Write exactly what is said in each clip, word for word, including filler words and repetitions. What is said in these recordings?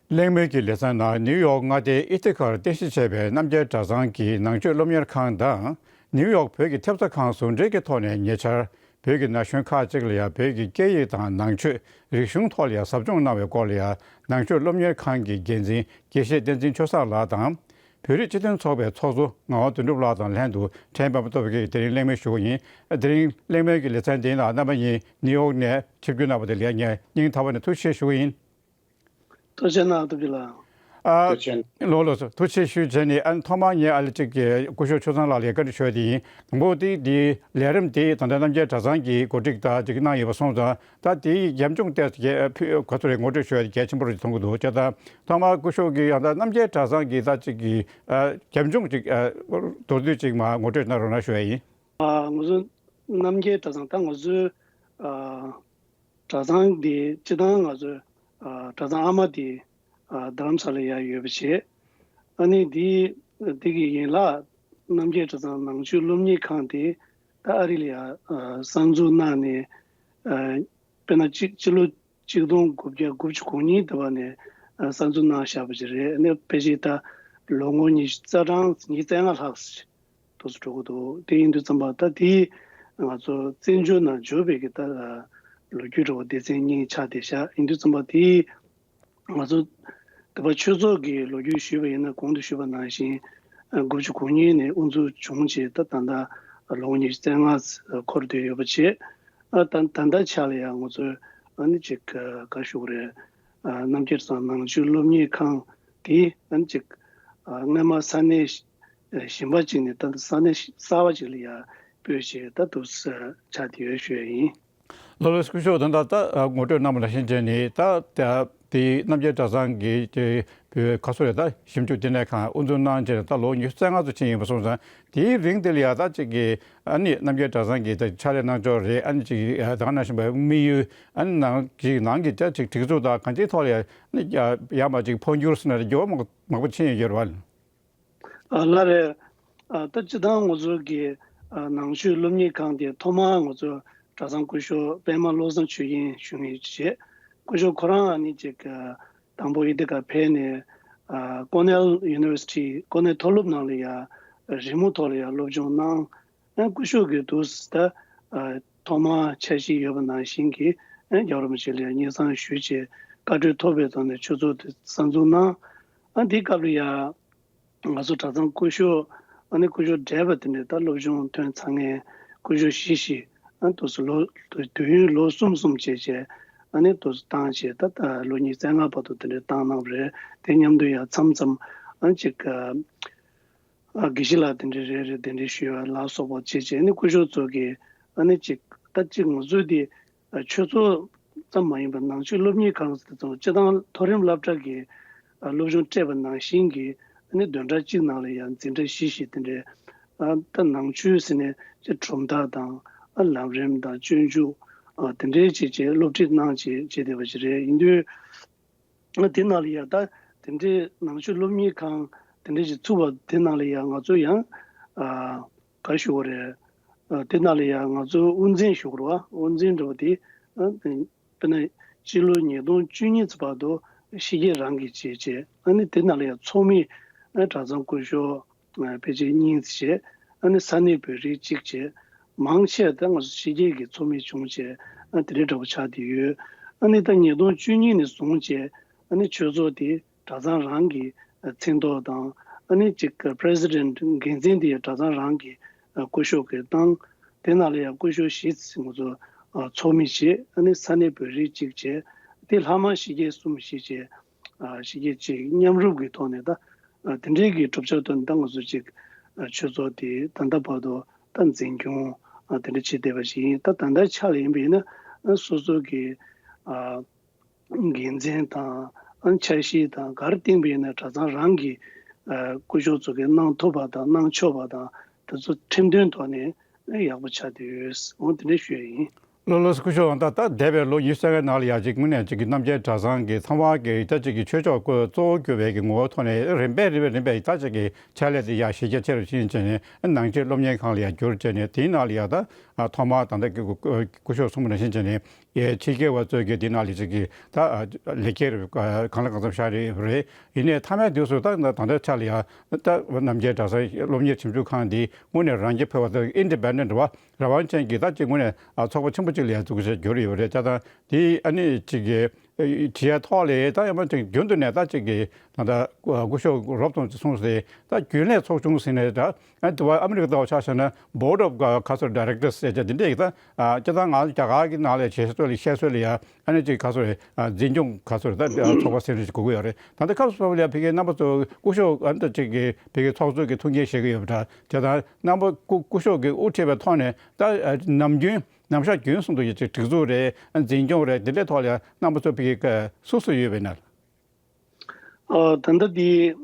གླེང་མོལ་གྱི་ལེ་ཚན་ནང་ནིའུ་ཡོག་མངའ་སྡེའི་ཨི་ཐི་ཁར་རྟེན་གཞི་བྱས་པའི་རྣམ་རྒྱལ་གྲྭ་ཚང་གི་ནང་ཆོས་སློབ་གཉེར་ཁང་དང་ནིའུ་ཡོག་བོད་ཀྱི་ཐེབས་རྩ་ཁང་ཟུང་འབྲེལ་གྱི་ཐོག་ནས་ཉེ་ཆར། བོད་ཀྱི་ན་གཞོན་ཁག་ཅིག་ལ་ཡང་བོད་ཀྱི་སྐད་ཡིག་དང་ནང་ཆོས་རིག་གཞུང་ཐོག་ལ་ཡང་ཟབ་སྦྱོང་གནང་བའི་སྐོར་ལ་ཡང་ནང་ཆོས་སློབ་གཉེར་ཁང་གི་འགན་འཛིན་དགེ་བཤེས་བསྟན་འཛིན་ཆོས་བཟང་ལགས་དང་། བོད་རིགས་སྤྱི་མཐུན་ཚོགས་པའི་ཚོགས་གཙོ་ངག་དབང་དོན་གྲུབ་ལགས་དང་ལྷན་དུ་ཕྲན་པདྨ་སྟོབས་རྒྱས་ཀྱིས་དེ་རིང་གླེང་མོལ་ཞུ་གི་ཡིན། དེ་རིང་གླེང་མོལ་གྱི་ལེ་ཚན་འདིའི་ནང་རྣམ་པ་གཉིས་ནིའུ་ཡོག་ནས་ཆིབས་བསྒྱུར་གནང་བ་དེ་ལ་ཡང་ངས་སྙིང་ཐག་པ་ནས་ཐུགས་རྗེ་ཆེ་ཞུ་གི་ཡིན། ཐུགས་རྗེ་གནང་། སྟོབས་རྒྱས་ལགས། ཨ། ཐུགས་རྗེ་ཆེ། ལགས་ལགས་སོ། ཐུགས་རྗེ་ཆེ་ཞུས་བྱས་ནས་ཨ་ནི་ཐོག་མར་ངས་ཨ་ལེ་གཅིག་གི་སྐུ་ཞབས་ཆོས་བཟང་ལགས་ལ་བཀའ་འདྲི་ཞུ་ཡ་དེ་ཡིན། དང་པོ་དེ་དེའི་ལས་རིམ་དེ་ད་ལྟ་རྣམ་རྒྱལ་གྲྭ་ཚང་གིས་གོ་སྒྲིག་དང་ཅིག་གནང་ཡོད་པ་སོང་ཙང་ད་དེའི་རྒྱབ་ལྗོངས་ཏོག་ཙམ་ག་ཚོད་རེད་ངོ་སྤྲོད་ཞུ་ཡ་དེ་གལ་ཆེན་པོ་རེད་མཐོང་གི་འདུག་བྱས་ཙང་ཐོག་མར་སྐུ་ཞབས་ཀྱིས་ཡང་ད་རྣམ་རྒྱལ་གྲྭ་ཚང་གི་ད་ཅིག་གི་ཨ་རྒྱབ་ལྗོངས་ཅིག་ཨ་མདོར་བསྡུས་ཅིག་མར་ངོ་སྤྲོད་གནང་རོགས་གནང་ཞུ་ཡ་ཡིན། ཨ། ང་ཚོ་རྣམ་རྒྱལ་གྲྭ་ཚང་ད་ང་ཚོའི་ཨ། གྲྭ་ཚང་འདི་སྤྱི་བཏང་ང་ཚོའི་ཨ་གྲྭ་ཚང་ཨ་མ་དེ་ཨ་རྡ་རམ་ས་ལ་ཡར་ཡོད་པ་བྱས། ཨ་ནི་འདི་འདི་གི་ཡན་ལག་རྣམ་རྒྱལ་གྲྭ་ཚང་ནང་ཆོས་སློབ་གཉེར་ཁང་དེ་ད་ཨ་རི་ལ་ཡར་ཨ་གསར་འཛུགས་གནང་ནས་ཨ་དཔེར་ན་གཅིག་སྤྱི་ལོ་གཅིག་སྟོང་དགུ་བརྒྱ་དགུ་བཅུ་གོ་གཉིས་དུ་བ་ནས་ཨ་གསར་འཛུགས་གནང་བཞག་པ་ཅིག་རེད། ཨ་ནི་ཕལ་ཆེར་ད་ལོ་ངོ་ཉི་ཤུ་རྩ་གྲངས་ཉི་ཤུ་རྩ་ལྔ་ལྷག་དུས་སུ་འགྲོ་གི་འདུག་དེ་ཡིན་དུས་ཙམ་པ་ད་དེ་ང་ཚོ་བཙན་བྱོལ་ནང་འབྱོར་བའི་གི་ད་ལོ་རྒྱུས་འདྲ་བོ་སྡེ་ཚན་གཉིས་ཆགས་བསྡད་ཤག་ཡིན་དུས་ཙམ་པ་དེ་ང་ཚོ་དེ་བ་ཆོས་ཚོགས་ཀྱི་ལོ་རྒྱུས་ཞུས་པ་ཡིན་ན་གོང་དུ་ཞུས་པ་ནང་བཞིན་དགུ་བཅུ་གོ་གཉིས་ནས་དབུ་འཛུགས་བྱུང་བྱས་ད་ད་ལྟ་ལོ་ངོ་ཉི་ཤུ་རྩ་ལྔ་འཁོར་བསྡད་ཡོད་པ་བྱས། ཨ་ད་ད་ལྟ་ཆ་ལ་ཡང་ང་ཚོས་ཨ་ནི་ཅིག་ག་ཞུ་གི་རེད། ཨ་རྣམ་རྒྱལ་ཚང་ནང་ཆོས་སློབ་གཉེར་ཁང་དེ་ཨ་ནི་ཅིག་ཨ་སྔ་མ་ས་གནས་གཞན་པ་ཅིག་ནས་ད་ས་གནས་གསར་པ་ཅིག་ལ་ཡར་སྤོས་བྱས་ད་དུ་ཆ་དེ་ཡོད་ཞུ་ཡ་ཡིན། ལགས་ལགས་སྐུ་ཞབས། ད་ལྟ་ད་ངོ་སྤྲོད་གནང་བ་ནང་བཞིན་བྱས་ནས་ད་ད་དེ་རྣམ་རྒྱལ་གྲྭ་ཚང་གི་དེ་བོད་ཁ་སོ་རེ་ད་ཞིབ་འཇུག་བསྟི་གནས་ཁང་དབུ་འཛུགས་གནང་བྱས་ནས་ད་ལོ་ཉི་ཤུ་རྩ་ལྔ་ཙམ་ཕྱིན་ཡིན་པ་སོང་ཙང་དེའི་རིང་དེ་ལ་ཡ་ད་ཅིག་གི་ཨ་ནི་རྣམ་རྒྱལ་གྲྭ་ཚང་གི་ད་ཕྱག་ལས་གནང་ཕྱོགས་རེད། ཨ་ནི་ཅིག་ད་ག་ནང་བཞིན་པའི་དམིགས་ཡུལ་ཨ་ནི་ནང་གི་ནང་གི་ད་ཅིག་སྒྲིག་འཛུགས་དང་གང་ཅིའི་ཐོག་ལ་ཡ་ནི་ཡ་མ་ཅིག་འཕོ་འགྱུར་ཟེར་ན་རེད་འགྱུར་བ་མང་པོ་ཕྱིན་ཡོད་རེད་བ། ཨ་ལགས་རེད། ཨ་ད་སྤྱི་བཏང་ང་ཚོ་གི་ཨ་ནང་ཆོས་སློབ་གཉེར་ཁང་དེ་ཐོག་མར་ང་ཚོ་གྲྭ་ཚང་སྐུ་ཞབས་པད་མ་བློ་བཟང་ཆོས་དབྱིངས་ཞུ་མཁན་བྱས། སྐུ་ཞབས་ཁོ་རང་ཨ་ནི་ཅིག་ཨ་དང་པོ་ཨི་ཐི་ཀ་ཕེབས་ནས་ཨ་ཀོ་ནེལ་ཡུ་ནི་ཝར་སི་ཊི་ཀོ་ནེལ་མཐོ་སློབ་ནང་ལ་ཡ་རི་མོ་ཐོག་ལ་ཡ་སློབ་སྦྱོང་གནང་། ཨ་སྐུ་ཞབས་ཀྱི་དུས་ད་ཨ་ཐོག་མར་འཆར་གཞི་ཡོད་པ་ནང་བཞིན་གྱི་ཨ་རྒྱལ་བ་རིན་པོ་ཆེ་ལ་ཡ་སྙན་སེང་ཞུས་བྱས་བཀའ་འཁྲོལ་ཐོབ་པའི་ཐོག་ནས་ཆོས་ཚོགས་དེ་གསར་འཛུགས་གནང་། ཨ་དེའི་སྐབས་ལ་ཡ། ང་ཚོ་གྲྭ་ཚང་སྐུ་ཞབས་ཨ་ནི་སྐུ་ཞབས་བགྲེས་པ་དེ་འདྲས་ད་སློབ་སྦྱོང་ཐོན་ཚར་མཁན་སྐུ་ཞབས་བཞི་བཞི་ཨ་དུས་སུ་ལོ་དུས་ཡུན་ལོ་གསུམ་གསུམ་བྱས་བྱས་ཨ་ནི་དུས་སུ་བཏང་བྱས་ད་ལྟ་ལོ་ཉི་ཤུ་རྩ་ལྔ་བར་དུ་དེ་འདྲས་བཏང་གནང་བ་རེད། དེ་མཉམ་དུ་ཡང་མཚམས་མཚམས་ཨ་ཅིག་ཨ་དགེ་བཤེས་ལགས་དེ་འདྲས་རེ་རེ་གདན་འདྲེན་ཞུ་བ་ལ་སོགས་པ་བྱས་བྱས་ཨ་ནི་སྐུ་ཞབས་ཚོ་གིས་ཨ་ནི་ཅིག་ད་ཅིག་ང་ཚོའི་དེ། ཆོས་ཚོགས་ཙམ་མ་ཡིན་པར་ནང་ཆོས་སློབ་གཉེར་ཁང་ཟེར་ཙང་སྤྱི་བཏང་མཐོ་རིམ་སློབ་གྲྭ་གི་སློབ་སྦྱོང་སྤྲད་པ་ནང་བཞིན་གྱི་ཨ་ནི་བདུན་ཕྲག་གཅིག་ནང་ལ་ཡང་འཛིན་གྲྭ་བཞི་བཞི་དེ་འདྲའི་ད་ནང་ཆོས་ཟེར་ནས་ཅིག་གྲུབ་མཐའ་དང་ལམ་རིམ་དང་སྤྱོད་འཇུག་དེ་འདྲའི་བྱས་བྱས་སློབ་ཁྲིད་གནང་བྱས་བྱས་བསྡད་པ་ཞིག་རེད། ཡིན་དུས། དེ་ནང་ལ་ཡང་ད་དེ་འདྲའི་ནང་ཆོས་སློབ་གཉེར་ཁང་དེ་འདྲའི་ཞིག་ཚུགས་པ་དེ་ནང་ལ་ཡང་ང་ཚོ་ཡང་ཨ་ག་ཞུ་བ་རེད། ཨ་དེ་ནང་ལ་ཡང་ང་ཚོ་དབུ་འཛིན་ཞུ་དགོས་རེད་བ། དབུ་འཛིན་འདྲ་བོ་དེ་ཨ་དཔེར་ན་སྤྱི་ལོ་ཉིས་སྟོང་བཅུ་གཉིས་ཙམ་བར་དུ་ཕྱི་རྒྱལ་རང་གིས་བྱས་བྱས་ཨ་ནི་དེ་ནང་ལ་ཡང་ཚོགས་མི་ཨ་གྲྭ་ཚང་སྐུ་ཞབས་ཕལ་ཆེར་གཉིས་བྱས། ཨ་ནི་ས་གནས་བོད་རིགས་གཅིག་བྱས། མང་ཆེ་ད་ང་ཚོ་ཕྱི་རྒྱལ་གྱི་ཚོགས་མི་བྱུང་བྱས་ཨ་དེ་འདྲའི་འདྲ་བོ་ཆགས་བསྡད་ཡོད། ཨ་ནི་ད་ཉིས་སྟོང་བཅུ་གཉིས་ནས་བཟུང་བྱས་ཨ་ནི་ཆོས་ཚོགས་དེ་གྲྭ་ཚང་རང་གི་མཚན་ཐོག་དང་ཨ་ནི་གཅིག་president འགན་འཛིན་དེ་གྲྭ་ཚང་རང་གི་སྐུ་ཞབས་ཀྱིས་བཏང་། དེ་ནང་ལ་ཡང་སྐུ་ཞབས་བཞི་ང་ཚོ་ཚོགས་མི་བྱས། ཨ་ནི་ས་གནས་བོད་རིགས་གཅིག་བྱས། དེ་ལྷག་མ་ཕྱི་རྒྱལ་གསུམ་བཞི་བྱས། ཨ་ཕྱི་རྒྱལ་གཅིག་མཉམ་རུབ་ཀྱི་ཐོག་ནས་ད་ཨ་དེ་འདྲའི་གི་གྲུབ་ཆ་ཐོག་ནས་ད་ང་ཚོ་གཅིག་ཨ་ཆོས་ཚོགས་དེ་ད་ལྟ་བར་དུ་ད་འཛིན་སྐྱོང་ཨ་དེ་འདྲ་བྱེད་བསྡད་པ་ཞིག་ཡིན། ད་ད་ལྟའི་ཆ་ལ་ཡིན་པ་ཡིན་ན་ཨ་སོ་སོ་གི་ཨ་འགན་འཛིན་དང་ཨ་འཆར་གཞི་དང་ག་རེ་བཏིང་པ་ཡིན་ན་གྲྭ་ཚང་རང་གི་ཨ་སྐུ་ཞབས་ཚོ་གི་གནང་ཐུབ་པ་དང་གནང་ཆོག་པ་དང་དེ་ཚོ་ཁྲིམས་དོན་ཐོག་ནས་ཨ་ཡག་པོ་ཆགས་བསྡད་ཡོད། འོ་དེ་འདྲ་ཞུ་ཡ་ཡིན། ལགས་ལགས་སོ། སྐུ་ཞབས་ད་ལྟ་འདས་པའི་ལོ་ཉི་ཤུ་རྩ་ལྔའི་ནང་ལ་ཡ་གཅིག་དངོས་གནས་གཅིག་གི་རྣམ་རྒྱལ་གྲྭ་ཚང་གི་ཚང་མ་གི་ད་གཅིག་གི་ཆོས་ཕྱོགས་སྐོར་གཙོ་བོ་གྱུར་པའི་གི་ངོ་བོ་ཐོག་ནས་རིམ་པས་རིམ་པས་རིམ་པས་ད་གཅིག་གི་ཕྱག་ལས་དེ་ཡ་གཞི་རྒྱ་ཆེ་རུ་ཕྱིན་བྱས་ནས་ནང་ཆོས་སློབ་གཉེར་ཁང་ལ་ཡ་བསྒྱུར་བྱས་ནས་དེའི་ནང་ལ་ཡ་ད་ཐོག་མར་ད་ལྟ་གི་སྐུ་ཞབས་གསུངས་པ་ནང་བཞིན་བྱས་ནས་ གི་ཕྱི་རྒྱལ་བ་ཚོས་ཀྱི་འདི་ནང་ལ་ཅིག་གི་ད་ལེགས་སྐྱེས་རེད། གང་ལ་གང་འཚམ་ཤར་རེད་རེད། ཡིན་ནའི་མཐའ་མའི་དུས་སུ་ད་ད་ལྟ་ཆ་ལ་ཡ་ད་རྣམ་རྒྱལ་གྲྭ་ཚང་སློབ་གཉེར་ཞིབ་འཇུག་ཁང་འདི་དངོས་གནས་རང་རྐྱ་འཕེར་བ་དང་ཨིན་ཌི་པེན་ཌེན་ཊི་བ་རང་དབང་ཅན་གྱི་ད་ཅིག་དངོས་གནས་ཚོགས་པ་ཆེན་པོ་ཅིག་ལ་ཡ་འཛུགས་བྱས་གྱུར་ཡོད་རེད། ད་ད་དེ་ཨ་ནི་ཅིག་གི་བྱེད་ཡ་ཐོག་ལ་ད་ཡང་མ་ཅིག་རྒྱུན་དུ་ནས་ད་ཅིག་གི་ད་ད་སྐུ་ཞབས་རོབ་ཏོན་གྱིས་གསུངས་ཏེ་ད་རྒྱུན་ལས་ཚོགས་ཆུང་ཟེར་ནས་ད། ཨ་དུ་བ་ཨ་མི་རི་ཀ་ལྟ་བུ་ཆ་བཞག་ན་Board of Cultural Directors ཟེར་ཆ་འདི་འདྲས་ཡིན། ད་ཨ་སྤྱིར་བཏང་ང་རྒྱ་གར་གྱི་ནང་ལ་བྱེད་སྲོལ་ལ་བཤད་སྲོལ་ལ་ཡ་ཨ་ནི་ཅིག་ག་ཚོད་རེད། ཨ་འཛིན་སྐྱོང་ག་ཚོད་རེད། ད་ཨ་ཚོགས་པ་ཟེར་ནས་ཅིག་དགོས་ཀྱི་ཡོད་རེད། ད་ལྟ་སྐབས་སུ་བབས་ལ་ཡ་ཕ་གིའི་རྣམ་པ་ཚོ་སྐུ་ཞབས་ཨ་ནི་ད་ཅིག་གི་ཕ་གིའི་ཚོགས་གཙོ་གི་ཐུགས་འགན་བཞེས་ཀྱི་ཡོད་པ་འདྲ། བྱས་ཙང་རྣམ་པ་སྐུ་སྐུ་ཞབས་ཀྱི་དབུ་ཁྲིད་པའི་ཐོག་ནས་ད་ཨ་ནམ་རྒྱུན་ནམ་ཞག་རྒྱུན་གསུམ་དུ་ཡ་ཅིག་སྒྲིག་འཛུགས་རེད། ཨ་འཛིན་སྐྱོང་རེད། འདི་འདྲའི་ཐོག་ལ་ཡ་རྣམ་པ་ཚོ་ཕ་གིའི་སུ་སུ་ཡོད་པའི་ནང་། ཨ་ད་ལྟ་འདི་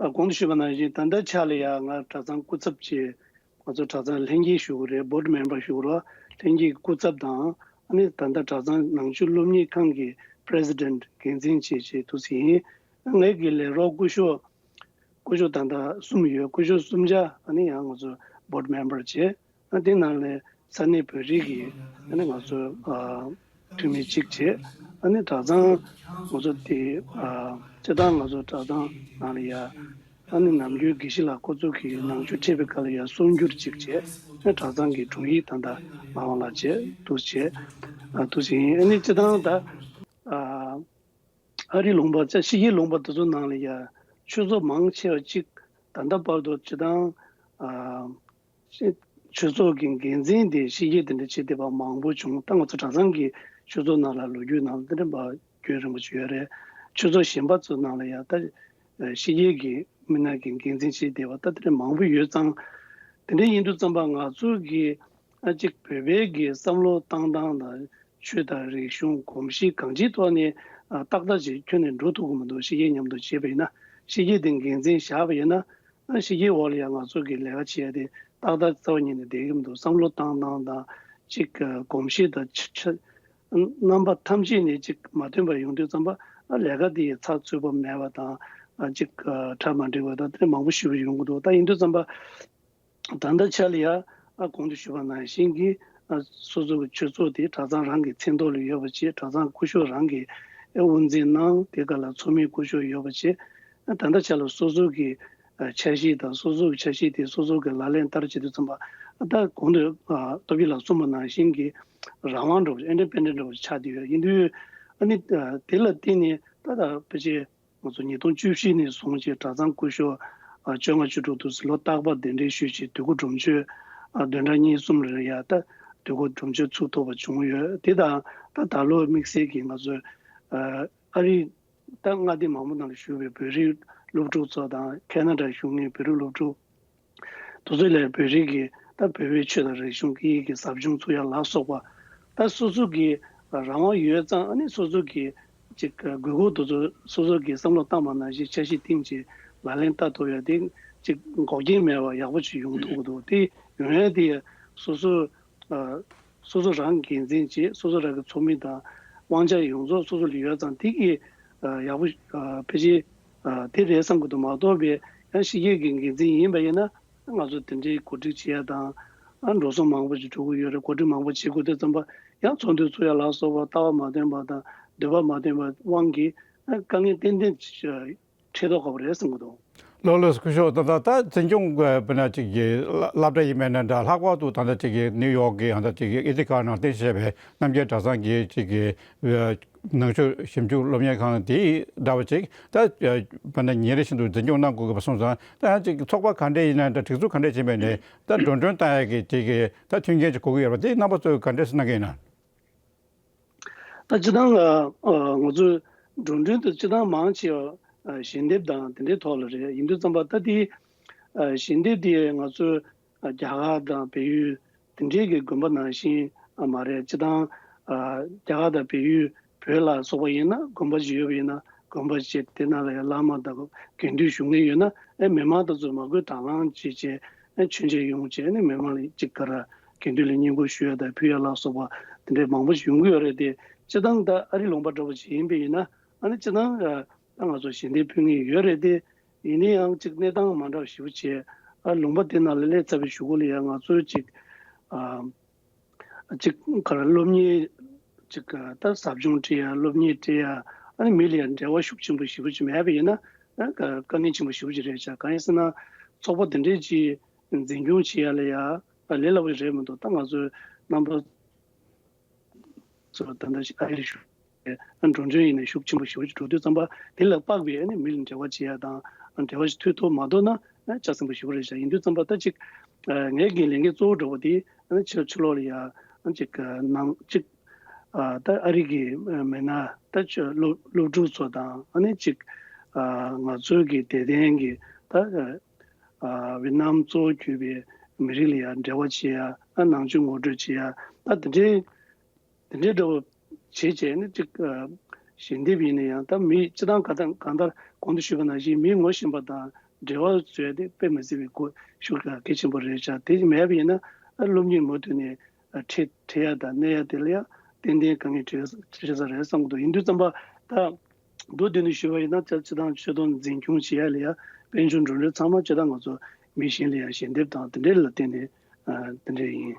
ཨ་གོང་དུ་ཞུས་པ་ནང་བཞིན་ད་ལྟ་ཆ་ལ་ཡ་ང་གྲྭ་ཚང་སྐུ་ཚབ་ཅིག་ང་ཚོ་གྲྭ་ཚང་ལྷན་རྒྱས་ཞུ་གི་རེད། Board Member ཞུ་གི་རེད། ལྷན་རྒྱས་ཀྱི་སྐུ་ཚབ་དང་ཨ་ནི་ད་ལྟ་གྲྭ་ཚང་ནང་ཆོས་སློབ་གཉེར་ཁང་གི་President འགན་འཛིན་བྱས་བྱས་འདུག་ཟིན། ངའི་གི་ལས་རོགས་སྐུ་ཞབས་སྐུ་ཞབས་ད་ལྟ་གསུམ་ཡོད། སྐུ་ཞབས་གསུམ་ཆ་ཨ་ནི་ཡང་ང་ཚོ་Board Member བྱས། ཨ་དེ་ནང་ལས་ས་གནས་བོད་རིགས་ཀྱི་ཨ་ནི་ང་ཚོ་ཨ་འཐུས་མི་གཅིག་བྱས། ཨ་ནི་གྲྭ་ཚང་ང་ཚོ་དེ་ཨ་སྤྱིར་བཏང་ང་ཚོ་གྲྭ་ཚང་ནང་ལ་ཡ་ཨ་ནི་ནམ་རྒྱུན་དགེ་བཤེས་ལགས་ཁོ་ཚོ་གི་ནང་ཆོས་ཁྲིད་པའི་སྐབས་ལ་ཡ་གསུང་སྒྱུར་གཅིག་བྱས། ཨ་གྲྭ་ཚང་གི་དྲུང་ཡིག་ད་ལྟ་ངག་དབང་ལགས་བྱས་འདུག་བྱས། ཨ་འདུག་བྱས་ཡིན། ཨ་ནི་སྤྱིར་བཏང་ད་ཨ་ཨ་རིའི་ལུང་པ་ཅིག་ཕྱི་རྒྱལ་ལུང་པ་དེ་ཚོ་ནང་ལ་ཡ་ཆོས་ཚོགས་མང་ཆེ་བ་ཅིག་ད་ལྟ་བར་དུ་སྤྱིར་བཏང་ཨ་ཆོས་ཚོགས་ཀྱི་འགན་འཛིན་དེ་ཕྱི་རྒྱལ་དེ་འདྲ་བྱེད་བསྡད་པ་མང་པོ་བྱུང་། ད་ང་ཚོ་གྲྭ་ཚང་གི་ཆོས་ཚོགས་ནང་ལ་ལོ་རྒྱུས་ནང་ལ་དེ་འདྲ་བ་རྒྱུན་རིང་པོ་ཅིག་ཡོད་རེད། ཆོས་ཚོགས་གཞན་པ་ཚོ་ནང་ལ་ཡང་ད་ཕྱི་རྒྱལ་གྱི་མི་སྣ་གི་འགན་འཛིན་བྱེད་བསྡད་པ་ད་དེ་འདྲ་མང་པོ་ཡོད་ཙང་། དེ་འདྲ་ཡིན་དུས་ཙམ་པ་ང་ཚོ་གི་ཨ་ཅིག་བོད་པའི་གི་བསམ་བློ་བཏང་སྟངས་དང་ཆོས་དང་རིག་གཞུང་གོམས་གཤིས་གང་ཅིའི་ཐོག་ནས་ཨ་ཏག་ཏག་ཅིག་ཁྱོན་ནས་འགྲོ་ཐུབ་ཀྱི་མི་འདུག་ཕྱི་རྒྱལ་མཉམ་དུ་བྱས་པ་ཡིན་ན། ཕྱི་རྒྱལ་དེ་འགན་འཛིན་བཞག་པ་ཡིན་ན། ཨ་ཕྱི་རྒྱལ་འོག་ལ་ཡང་ང་ཚོ་གི་ལས་ཀ་བྱེད་ཡ་དེ་ཏག་ཏག་རྩ་བ་ཉིད་ནས་བསྡད་ཀྱི་མི་འདུག་བསམ་བློ་བཏང་སྟངས་དང་ཅིག་གོམས་གཤིས་དང་ཆ་ཆ་རྣམ་པ་ཐམས་ཅད་ནས་ཅིག་མ་མཐུན་པ་ཡོང་དུས་ཙམ་པ་ཨ་ལས་ཀ་དེ་ཡི་ཚགས་ཚུད་པོ་མེད་པ་དང་ཨ་ཅིག་གྲ་མ་འགྲིག་པ་དང་དེ་མང་པོ་ཞེ་པོ་ཡོང་གི་འདུག་ད་ཡིན་དུས་ཙམ་པ་ད་ལྟ་ཆ་ལ་ཡ་ཨ་གོང་དུ་ཞུས་པ་ནང་བཞིན་གྱི་ཨ་སོ་སོ་གི་ཆོས་ཚོགས་དེ་གྲྭ་ཚང་རང་གི་མཚན་ཐོག་ལ་ཡོད་པ་བྱས། གྲྭ་ཚང་སྐུ་ཞབས་རང་གིས་དབུ་འཛིན་གནང་། དེ་ག་ལ་ཚོགས་མི་སྐུ་ཞབས་ཡོད་པ་བྱས། ད་ལྟ་ཆ་ལ་སོ་སོ་གི་ཨ་འཆར་གཞི་དང་སོ་སོ་གི་འཆར་གཞི་དེ་སོ་སོ་གི་ལག་ལེན་བསྟར་བྱེད་དུས་ཙམ་པ་ཨ་ད་གོང་དུ་ཨ་སྟོབས་རྒྱལ་ལགས་གསུངས་པ་ནང་བཞིན་གྱི་རང་དབང་འདྲ་བོ་ཨིན་ཌི་པེན་ཌེན་ཊི་འདྲ་བོ་ཆགས་བསྡད་ཡོད། ཡིན་དུས་ཨ་ནི་ཨ་དེ་ལ་བརྟེན་ནས་ད་ལྟ་ཕལ་ཆེར་ང་ཚོ་ཉིས་སྟོང་བཅུ་བཞི་ནས་བཟུང་བྱས་གྲྭ་ཚང་སྐུ་ཞབས་ཨ་བཅོ་ལྔ་བཅུ་དྲུག་དུ་ལོ་རྟག་པར་གདན་འདྲེན་ཞུས་བྱས་དུས་འཁོར་སྒྲུབ་མཆོད་ཨ་བདུན་ཕྲག་གཉིས་གསུམ་རེ་ཡ་ད་དུས་འཁོར་སྒྲུབ་མཆོད་ཚུགས་ཐུབ་པ་བྱུང་ཡོད། དེ་དང་ད་ད་ལོ་དམིགས་བསལ་གྱིས་ང་ཚོས་ཨ་ཨ་རི་ད་མངའ་སྡེ་མང་པོ་ནང་ལ་བཞུགས་པའི་བོད་རིགས་སློབ་ཕྲུག་ཚོ་དང་ཁེ་ན་ཌ་བཞུགས་མཁན་བོད་རིགས་སློབ་ཕྲུག་དེ་ཚོ་ལས་བོད་རིགས་ཀྱི་ད་བོད་པའི་ཆོས་དང་རིག་གཞུང་སྐད་ཡིག་གི་ཟབ་སྦྱོང་ཚུགས་ཡ་ལ་སོགས་པ། ད་སོ་སོ་གི་རང་དབང་ཡོད་ཙང་ཨ་ནི་སོ་སོ་གི་ཅིག་དགོས་མཁོ་དེ་ཚོ་སོ་སོ་གི་བསམ་བློ་བཏང་པ་ནང་བཞིན་འཆར་གཞི་བཏིང་བྱས་ལག་ལེན་བསྟར་ཐུབ་ཡ་དེ་ཅིག་འགོག་རྐྱེན་མེད་པ་ཡག་པོ་ཅིག་ཡོང་ཐུབ་ཀྱི་འདུག་དེ་ཡོང་ཡ་དེ་སོ་སོ་ཨ་སོ་སོ་རང་འགན་འཛིན་བྱས། སོ་སོ་རང་གི་ཚོགས་མི་དང་དབང་ཆ་ཡོངས་རྫོགས་སོ་སོ་ལ་ཡོད་ཙང་དེ་གི་ཨ་ཡག་པོ་ཨ་ཕལ་ཆེར་ཨ་དེ་རེད་བསམ་གྱི་འདུག་མ་གཏོགས་པའི་ཡང་ཕྱི་རྒྱལ་གྱི་འགན་འཛིན་ཡིན་པ་ཡིན་ན་ང་ཚོ་དེ་འདྲའི་གོ་སྒྲིག་བྱེད་ཡ་དང་ཨ་འགྲོ་སོང་མང་པོ་ཞིག་འགྲོ་གི་ཡོད་རེད། གོ་སྒྲིག་མང་པོ་བྱེད་དགོས་དུས་ཙམ་པ་ཡང་ཚོགས་འདུ་ཚུགས་ཡ་ལ་སོགས་པ་ལྟ་བ་མ་མཐུན་པ་དང་འདོད་པ་མ་མཐུན་པ་དབང་གིས་ཨ་དཀའ་ངལ་ཏན་ཏན་ཅིག་འཕྲད་མདོག་ཁ་པོ་རེད་བསམ་གྱི་འདུག་ལགས་ལགས་སོ། སྐུ་ཞབས་ད་ལྟ་ད་འཛིན་སྐྱོང་གི་དཔེར་ན་ཅིག་གི་སློབ་གྲྭ་ཡིན་མིན་ན་འདྲ། ལྷག་པར་དུ་ད་ལྟ་ཅིག་གི་ནིའུ་ཡོག་གི་ད་ལྟ་ཅིག་གི་ཨི་ཐི་ཀ་ནང་རྟེན་གཞི་བྱས་པའི་རྣམ་རྒྱལ་གྲྭ་ཚང་གི་ཅིག་གི་ནང་ཆོས་ཞིབ་འཇུག་སློབ་གཉེར་ཁང་དེ་འདྲ་བ་ཅིག་ད་དཔེར་ན་ཉིན་རེ་བཞིན་དུ་འཛིན་སྐྱོང་གནང་དགོས་ཀྱི་པ་སོང་ཙང་། ད་ཡང་ཅིག་ཚོགས་པ་ག་འདྲས་ཡིན་ན་འདྲ། སྒྲིག་འཛུགས་ག་འདྲས་བྱས་པ་ཡིན་ནའི་ད་འགྲོ་གྲོན་བཏང་ཡ་གི་ཅིག་གི་ད་མཐུན་རྐྱེན་ཅིག་དགོས་ཀྱི་ཡོད་པ་དེ་རྣམ་པ་ཚོས་ག་འདྲས་གནང་གི་ཡིན་ན། ད་སྤྱིར་བཏང་ཨ་ང་ཚོའི་འགྲོ་གྲོན་དུ་སྤྱིར་བཏང་མང་ཆེ་བ་ཨ་ཞལ་འདེབས་དང་དེ་འདྲའི་ཐོག་ལ་རེད། ཡིན་དུས་ཙམ་པ་ད་དེ་ཨ་ཞལ་འདེབས་དེ་ང་ཚོའི་ཨ་རྒྱ་གར་དང་བལ་ཡུལ་དེ་འདྲའི་གི་དགོན་པ་ནང་བཞིན་ཨ་མ་རེད། སྤྱིར་བཏང་ཨ་རྒྱ་གར་དང་བལ་ཡུལ་བོད་ལ་སོགས་པ་ཡིན་ན་དགོན་པ་ཅིག་ཡོད་པ་ཡིན་ན་དགོན་པ་ཅིག་དེ་ནང་ལ་ཡང་བླ་མ་དང་དགེ་འདུན་བཞུགས་མཁན་ཡོད་ན་ཨ་མི་མང་དེ་ཚོ་མ་དགོས་དང་བླངས་བྱས་བྱས་ཨ་མཆོད་མཇལ་ཡོང་བྱས་ནས་མི་མང་ལ་གཅིག་ག་ར་དགེ་འདུན་ལ་བསྙེན་བཀུར་ཞུ་ཡ་དང་ཕུལ་ཡ་ལ་སོགས་པ་དེ་འདྲའི་མང་པོ་ཞིག་ཡོང་གི་ཡོད་རེད་དེ། སྤྱིར་བཏང་ད་ཨ་རི་ལུང་པ་འདྲ་པོ་ཞིག་ཡིན་པ་ཡིན་ན་ཨ་ནི་སྤྱིར་བཏང་ཨ་ད་ང་ཚོ་ཞལ་འདེབས་ཕུལ་མཁན་ཡོད་རེད་དེ། ཡིན་ན་ཡང་གཅིག་གནས་སྟངས་མ་འདྲ་བ་ཞེ་པོ་བྱས། ཨ་ལུང་པ་དེ་ནང་ལ་སླེབས་ཚར་བའི་གཞུག་གུ་ལ་ཡང་ང་ཚོའི་གཅིག་ཨ་གཅིག་ག་རེ་སློབ་གཉེར་ ཅིག་ད་ཟབ་སྦྱོང་སྤྲད་ཡ། སློབ་གཉེར་སྤྲད་ཡ། ཨ་ནི་མི་ལ་ཡ་འབྲེལ་བ་ཤུགས་ཆེན་པོ་ཞེ་པོ་ཅིག་མེད་པ་ཡིན་ན། ཨ་དཀའ་ངལ་ཆེན་པོ་ཞེ་པོ་ཅིག་རེད་ཤག་གང་ཡིན་ཟེར་ན། ཚོགས་པ་དེ་འདྲས་ཅིག་འཛིན་སྐྱོང་བྱེད་ཡ་ལ་ཡ་ལས་སླ་པོ་ཞིག་རེད་མི་འདུག་ད་ང་ཚོའི་རྣམ་པ་ཚོ་ད་ལྟ་ཨ་རིར་བཞུགས། འགྲོ་གྲོན་ཡིན་ན་ཤུགས་ཆེན་པོ་ཞེ་པོ་ཅིག་འགྲོ་དུས་ཙམ་པ། དེ་ལ་དཔག་པའི་ཨ་ནི་མི་ལ་འབྲེལ་བ་བྱེད་ཡ་དང་འབྲེལ་བ་ཞིག་མཐུད་ཐུབ་མ་ཐུབ་ན་ཆ་ཚང་པོ་ཞེ་པོ་རེད་ཤག་ཡིན་དུས་ཙམ་པ་ད་ཅིག་ངའི་གི་ལས་འགན་གཙོ་བོ་འདྲ་བོ་དེ་ཕྱི་ཕྱི་ལོགས་ལ་ཡ་ཅིག་ནང་ཅིག་ད་ཨ་རི་གི་མི་སྣ་ད་སློབ་སློབ་ཕྲུག་ཚོ་དང་། ཨ་ནི་ཅིག་ང་ཚོའི་གི་དད་ལྡན་གི་ད་ཝེ་ཏི་ནམ་གཙོ་བོ་གྱུར་པའི་མི་རིགས་ལ་ཡ་འབྲེལ་བ་བྱེད་ཡ། ནང་ཆོས་ངོ་སྤྲོད་བྱེད་ཡ། ད་དེ་འདྲའི་དེ་འདྲའི་འདྲ་བོ་བྱས་བྱས་ནས་ཅིག་ཞལ་འདེབས་ཡིན་ན་ཡང་། ད་མི་སྤྱི་བཏང་ག་ད་གང་ལྟར་གོང་དུ་ཞུས་པ་ནང་བཞིན་མི་ངོ་ཤེས་པ་དང་འབྲེལ་བ་བཟོ་ཡ་དེ་དཔེ་མི་སྲིད་པའི་གོ་ཤུགས་གལ་ཆེན་པོ་རེད་ཤག་དེ་མེད་པ་ཡིན་ན་སློབ་གཉེར་མུ་མཐུད་ནས་ཁྲིད་ཁྲིད་ཡ་དང་གནས་ཡ་དེ་ལ་ཡང་ཏན་ཏན་དཀའ་ངལ་འཕྲད་འཕྲད་ས་རེད་བསམ་གྱི་འདུག་ཡིན་དུས་ཙམ་པ་ད། མདོར་བསྡུས་ནས་ཞུས་པ་ཡིན་ན། ཅིག་ཅིག་དང་ཆོས་དོན་འཛིན་སྐྱོང་བྱེད་ཡ་ལ་ཡ་དཔལ་འབྱོར་འགྲོ་གྲོན་ཚང་མ་ཅིག་དང་ང་ཚོ་མི་གཞན་ལ་ཡ་ཞལ་འདེབས་དང་དེ་འདྲ་ལ་བརྟེན་ནས་དེ་འདྲ་ཡིན།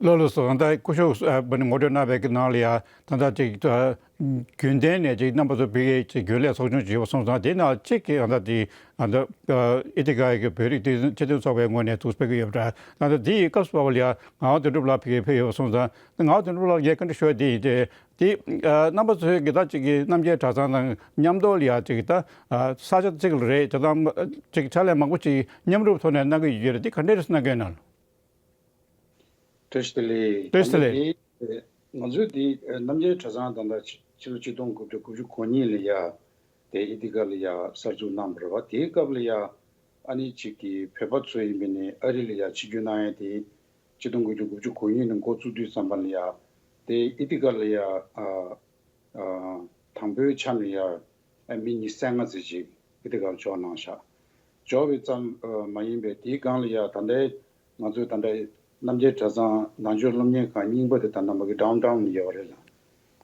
ལགས་ལགས་སོ། ད་སྐུ་ཞབས་ངོ་སྤྲོད་གནང་བའི་གི་ནང་ལ་ཡ་ད་ལྟ་ཅིག་རྒྱུན་ལྡན་ནས་ཅིག་རྣམ་པ་ཚོ་བོད་ཀྱི་ཅིག་རྒྱུན་ལས་ཚོགས་ཆུང་ཅིག་ཡོད་པ་སོང་ཙང་། དེ་ནང་གཅིག་གི་ད་ལྟ་དེ་ད་ལྟ་ཨི་ཐི་ཀ་གི་བོད་རིགས་སྤྱི་མཐུན་ཚོགས་པའི་ངོས་ནས་འདུག་སྤེལ་གྱི་ཡོད་པ་འདྲ། ད་ལྟ་དེ་ཡི་སྐབས་སུ་བབས་པ་ལ་ཡ་ངག་དབང་དོན་གྲུབ་ལགས་ཕ་གིར་ཕེབས་ཡོད་པ་སོང་ཙང་། ངག་དབང་དོན་གྲུབ་ལགས་ངས་བཀའ་འདྲི་ཞུ་བ་དེ་ཡིན་ཏེ། དེ་ཨ་རྣམ་པ་ཚོའི་གི་ད་ཅིག་གི་རྣམ་རྒྱལ་གྲྭ་ཚང་དང་མཉམ་དུ་ལ་ཡ་ཅིག་ད་ཨ་ས་ཆ་གཅིག་ལ་རེད་ཅེ་དང་། ཅིག་ཕྱག་ལས་མང་པོ་ཅིག་མཉམ་རུབ་ཐོག་ནས་གནང་གི་ཡོད་རེད། དེ་ག་འདྲས་རེད་གནང་གི་ཡོད་ན། བཀྲ་ཤིས་བདེ་ལེགས། བཀྲ་ཤིས་བདེ་ལེགས། ད་ལྟ་དེ་ང་ཚོའི་དེ་རྣམ་རྒྱལ་གྲྭ་ཚང་དང་ད་ཕྱི་ཕྱི་ལོ་ཆིག་སྟོང་དགུ་བརྒྱ་དགུ་བཅུ་གོ་གཉིས་ལ་ཡ་དེ་ཨི་ཐི་ཀ་ལ་ཡ་གསར་འཛུགས་གནང་བ་རེད་བ། དེའི་སྐབས་ལ་ཡ་ཨ་ནི་ཅིག་གི་བོད་པ་ཚོ་ཡིན་པ་ནས་ཨ་རི་ལ་ཡ་ཆིབས་བསྒྱུར་གནང་ཡ་དེ། ཆིག་སྟོང་དགུ་བརྒྱ་དགུ་བཅུ་གོ་གཉིས་ནས་འགོ་བཙུགས་དུས་ཙམ་པ་ལ་ཡ། དེ་ཨི་ཐི་ཀ་ལ་ཡ་ཨ་ཨ་དང་པོའི་ཆ་ནས་ཡ་ཨ་མི་ཉི་ཤུ་རྩ་ལྔ་ཙམ་ཅིག་ཨི་ཐི་ཀ་ལ་འབྱོར་གནང་ཤག་འབྱོར་བའི་ཙམ་ཨ་མ་ཡིན་པའི་དེའི་སྒང་ལ་ཡ་ད་ལྟའི་ང་ཚོའི་ད་ལྟའི་རྣམ་རྒྱལ་གྲྭ་ཚང་ནང་ཆོས་སློབ་གཉེར་ཁང་རྙིང་པ་དེ་ད་ནང་པ་གི་ཌའུན་ཊའུན་ལ་ཡོད་རེད་ལ།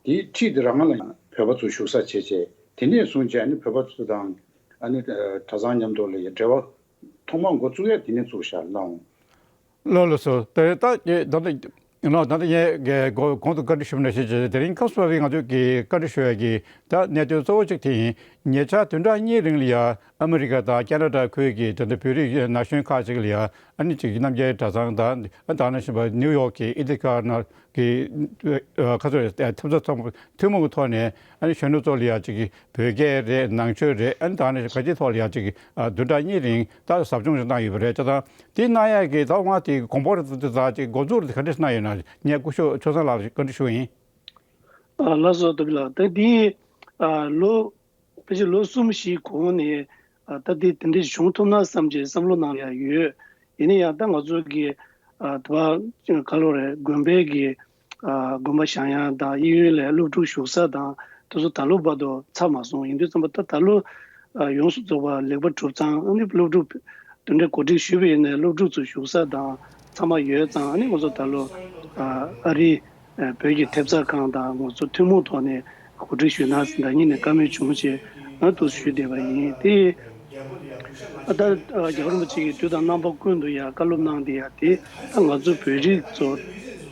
དེའི་འཁྲིས་དེ་རང་ལ་བོད་པ་ཚོ་བཞུགས་ས་བྱས་བྱས། དེ་ནས་བཟུང་བྱས་ནས་བོད་པ་ཚོ་དང་ཨ་ནི་གྲྭ་ཚང་མཉམ་དུ་ལ་ཡ་འབྲེལ་བ་ཐོག་མར་འགོ་བཙུགས་ཡ་དེ་ནས་བཙུགས་ཤག་ལགས། ལགས་ལགས་སོ། དེ་ད་ད་ད་ད་ད་ངས་གོང་དུ་བཀའ་འདྲི་ཞུས་པ་ནང་བཞིན་བྱས། དེ་རིང་སྐབས་སུ་བབས་པའི་ང་ཚོས་ཀྱི་བཀའ་འདྲི་ཞུ་ཡ་གི་ད་གནད་དོན་གཙོ་བོ་གཅིག་དེ་ཡིན། ཉེ་ཆར་བདུན་ཕྲག་གཉིས་རིང་ལ་ཡ་ཨ་མི་རི་ཀ་དང་ཁེ་ན་ཌ་ཁུལ་གྱི་ད་ལྟ་བོད་རིགས་ན་གཞོན་ཁག་ཅིག་ལ་ཡ་ཨ་ནི་ཅིག་རྣམ་རྒྱལ་གྲྭ་ཚང་དང་། ཨ་ད་ནང་བཞིན་པ་ནིའུ་ཡོག་གི་ཨི་ཐི་ཀ་ནང་གི་ཨ་ཁ་ཚོད་ཐེབས་རྩ་ཚོགས་ཐུན་མོང་གི་ཐོག་ནས་ཨ་ནི་གཞོན་ནུ་ཚོ་ལ་ཡ་ཅིག་བོད་སྐད་རེད། ནང་ཆོས་རེད། ཨ་ནི་ད་ནང་བཞིན་ག་ཅིའི་ཐོག་ལ་ཡ་ཅིག་ཨ་བདུན་ཕྲག་གཉིས་རིང་ད་ཟབ་སྦྱོང་ཞིག་གནང་ཡོད་པ་རེད་ཅེ་དང་། དེ་གནང་ཡ་གི་ད་ང་དེ་དགོངས་པ་རེད། ད་ཅིག་འགོ་འཛུགས་རེད། ག་འདྲས་གནང་ཡོད་ན་ངས་སྐུ་ཞབས་ཆོས་བཟང་ལགས་ལ་བཀའ་འདྲི་ཞུ་ཡིན། ཨ་ལགས་སོ། ཐུབ་ལགས། ད་དེ་ཨ་ལོ་ཕལ་ཆེར་ལོ་གསུམ་བཞི་གོང་ནས་ཨ་ད་དེ་དེ་འདྲ་བྱུང་ཐུབ་ན་བསམ་གྱི་བསམ་བློ་ནང་ཡང་ཡོད། ཡིན་ན་ཡང་ད་ང་ཚོ་གི་ཨ་དེ་བ་ག་ལོ་རེད། དགོན་པའི་གི་ཨ་དགོན་པ་བཞེངས་ཡ་དང་གཡས་གཡོན་ལ་སློབ་ཕྲུག་བཞུགས་ས་དང་དེ་ཚོ་ད་ལོ་བར་དུ་ཚར་མ་སོང་། ཡིན་དུས་ཙམ་པ་ད་ད་ལོ་ཨ་ཡོངས་སུ་རྫོགས་པ་ལེགས་པར་གྲུབ་ཙང་། ཨ་ནི་སློབ་ཕྲུག་དེ་འདྲ་གོ་སྒྲིག་ཞུས་པ་ཡིན་ནའི་སློབ་ཕྲུག་ཚོ་བཞུགས་ས་དང་ཚང་མ་ཡོད་ཙང་། ཨ་ནི་ང་ཚོ་ད་ལོ་ཨ་ཨ་རི་ཨ་བོད་ཀྱི་ཐེབས་རྩ་ཁང་དང་ང་ཚོ་ཐུན་མོང་ཐོག་ནས་གོ་སྒྲིག་ཞུས་ན་ཟིན། ད་ཉིད་ནས་བཀའ་མོལ་བྱུང་བྱས་ང་དུ་ཞུས་བསྡད་པ་ཡིན། དེ་ཨ་ད་ཨ་རྒྱལ་བ་རིན་པོ་ཆེ་གིས་དུས་དང་རྣམ་པ་ཀུན་ཏུ་ཡང་བཀའ་སློབ་གནང་བསྡད་ཡ་དེ། ད་ང་ཚོ་བོད་རིགས་ཚོ་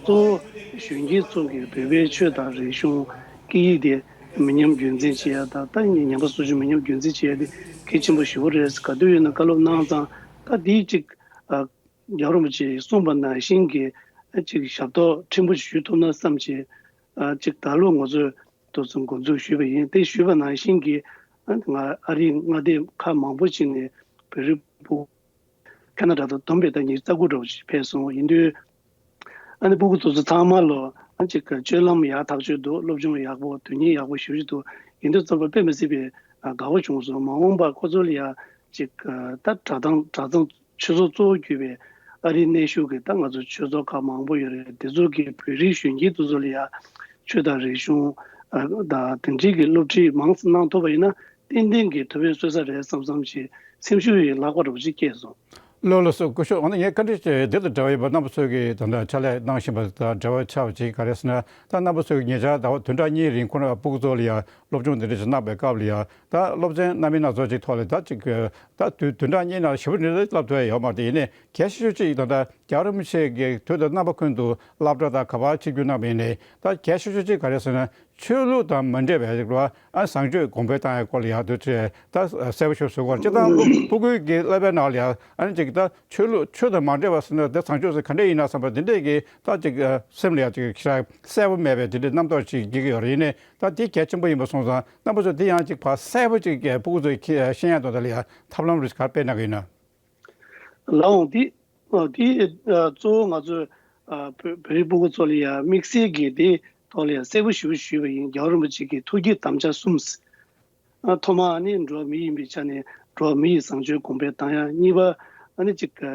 གཙོ་བོ་གཞོན་སྐྱེས་ཚོ་གིས་བོད་པའི་ཆོས་དང་རིག་གཞུང་སྐད་ཡིག་དེ་མི་ཉམས་རྒྱུན་འཛིན་བྱེད་ཡ་དང་། ད་ཉམས་པ་སོར་ཆུད་མི་ཉམས་རྒྱུན་འཛིན་བྱེད་ཡ་དེ་གལ་ཆེན་པོ་ཞེ་པོ་རེད། ག་དུས་ཡིན་ན་བཀའ་སློབ་གནང་ཙང་། ད་དེའི་གཅིག་ཨ་རྒྱལ་བ་རིན་པོ་ཆེས་གསུངས་པ་ནང་བཞིན་གྱི་ཨ་ཅིག་ཞབས་ཏོག་ཕྲན་བུ་ཞུ་ཐུབ་ན་བསམ་བྱས། ཨ་ཅིག་ད་ལོ་ང་ཚོས་དུ་ཚོད་འགོ་འཛུགས་ཞུས་པ་ཡིན། དེ་ཞུས་པ་ནང་བཞིན་གྱི་ཨ་ང་ཨ་རིའི་མངའ་སྡེ་ཁག་མང་པོ་ཞིག་ནས་བོད་རིགས་ཕྲུ་གུ་ཁེ་ན་ཌ་དང་བསྡོམས་པས་ད་ཉི་ཤུ་རྩ་དགུ་འདྲ་བོ་ཞིག་ཕེབས་སོང་། ཡིན་དུས་ཨ་ནི་ཕྲུ་གུ་དེ་ཚོ་ཚང་མ་ལོ་ཨ་ཅིག་སྤྱོད་ལམ་ཡག་ཐག་ཆོད་འདུག་སློབ་སྦྱོང་ཡག་པོ། དོན་སྙིང་ཡག་པོ་ཞེ་པོ་ཅིག་འདུག་ཡིན་དུས་ཙམ་པ་དཔེ་མི་སྲིད་པའི་ཨ་དགའ་བོ་བྱུང་སོང་། མ་འོངས་པ་ཁོ་ཚོ་ལ་ཡ་ཅིག་ཨ་ད་གྲྭ་ཚང་གྲྭ་ཚང་ཆོས་ཚོགས་གཙོ་བོ་གྱུར་པའི་ཨ་རིའི་གནས་བཞུགས་ཀྱི་ད་ང་ཚོ་ཆོས་ཚོགས་ཁག་མང་པོ་ཡོད་རེད། དེ་ཚོ་གི་བོད་རིགས་གཞོན་སྐྱེས་དེ་ཚོ་ལ་ཡ་ཆོས་དང་རིག་གཞུང་ཨ་དང་དེ་འདྲའི་གི་སློབ་ཁྲིད་མང་ཙམ་གནང་ཐུབ་པ་ཡིན་ན་ཏན་ཏན་གྱི་ཐུབ་པའི་སོན་ས་རེད་བསམ་བསམ་ཞིག་སེམས་ཤུགས་ཡི་ལྷག་པ་འདྲ་བོ་ཞིག་སྐྱེས་སོང་། ལགས་ལགས་སོ། སྐུ་ཞབས། འོ་ན་ངས་བཀའ་འདྲི་དེ་དང་འབྲེལ་བ་ཡོད་པ། རྣམ་པ་ཚོས་ཀྱིས་ད་ལྟ་ཕྱག་ལས་གནང་བཞིན་པ་དང་འབྲེལ་བ་ཆགས་པ་ཅིག་ག་རེ་ཟེར་ན། ད་རྣམ་པ་ཚོས་ཉེ་ཆར་ཟླ་བ་བདུན་ཕྲག་གཉིས་རིང་ཁོ་ན་ཕྲུ་གུ་ཚོ་ལ་ཡ་སློབ་སྦྱོང་འདི་འདྲ་ཞིག་གནང་བའི་སྐབས་ལ་ཡ། ད་སློབ་ཚན་སྣ་མིན་སྣ་ཚོགས་ཅིག་ཐོག་ལ་ད་ཅིག་ད་བདུན་བདུན་ཕྲག་གཉིས་ནང་ཞེ་པོ་འདི་འདྲ་བསླབ་ཐུབ་ཡ་ཡོད་མ་རེད། ཡིན་ནའི་གལ་ཆེ་ཤོས་ཅིག་ད་ལྟ་ རྒྱལ་བ་རིན་པོ་ཆེ་གི་དུས་དང་རྣམ་པ་ཀུན་ཏུ་སློབ་གྲྭ་དང་ག་པར་ཆིབས་བསྒྱུར་གནང་བ་ཡིན་ནའི་ད་གལ་ཆེ་ཤོས་གཅིག་ག་རེ་ཟེར་ན། ཆོས་ལུགས་དང་མ་འདྲེས་པའི་རིགས་ལ་ཨ་བཟང་སྤྱོད་གོང་འཕེལ་བཏང་ཡག་སྐོར་ལ་ཡག་དུས་ཚོད་ད་གསལ་པོ་ཤོས་བཟོ་དགོས། སྤྱིར་བཏང་ཕྲུ་གུའི་གི་ཀླད་པའི་ནང་ལ་ཡང་ཨ་ནི་ཅིག་ད་ཆོས་ལུགས་ཆོས་དང་མ་འདྲེས་པ་ཟེར་ན་དེ་བཟང་སྤྱོད་ཟེར་ག་འདྲས་ཡིན་ན་བསམ་པ་དེ་འདྲས་ཀྱི་ད་ཅིག་སེམས་ལ་ཡང་ཅིག་ཞེ་དྲག་གསལ་པོ་མེད་པའི་དེ་འདྲས་རྣམ་རྟོག་ཅིག་སྐྱེ་གི་ཡོད་རེད། ཡིན་ནའི་ད་དེ་གལ་ཆེན་པོ་ཡིན་པ་སོང་ཙང་རྣམ་པ་ཚོས་དེ་ཡང་ཅིག་ཕར་གསལ་པོ་ཅིག་ཕྲུ་གུ་ཚོས་ཤེས་ཡག་དོན་དག་ལ་ཡང་ཐབས་ལམ་རེ་ག་རེ་སྤེལ་གནང་གི་ཡོད་ན། ལགས་འོང་། དེ་ཨ་དེ་ཨ་གཙོ་བོ་ང་ཚོས་ཨ་བོད་བོད་རིགས་སྤུ་གུ་ཚོ་ལ་ཡང་དམིགས་བསལ་གྱི་དེ་ཐོག་ལ་ཡང་གསལ་པོ་ཞེ་པོ་ཞུས་པ་ཡིན། རྒྱལ་བ་རིན་པོ་ཆེ་གི་ཐུགས་བསྐྱེད་དམ་བཅའ་གསུམ། ཨ་ཐོག་མ་ཨ་ནི་འགྲོ་བ་མི་ཡིན་པའི་ཆ་ནས་འགྲོ་བ་མི་ཡི་བཟང་སྤྱོད་གོང་འཕེལ་བཏང་ཡ། གཉིས་པ་ཨ་ནི་ཅིག་ཨ་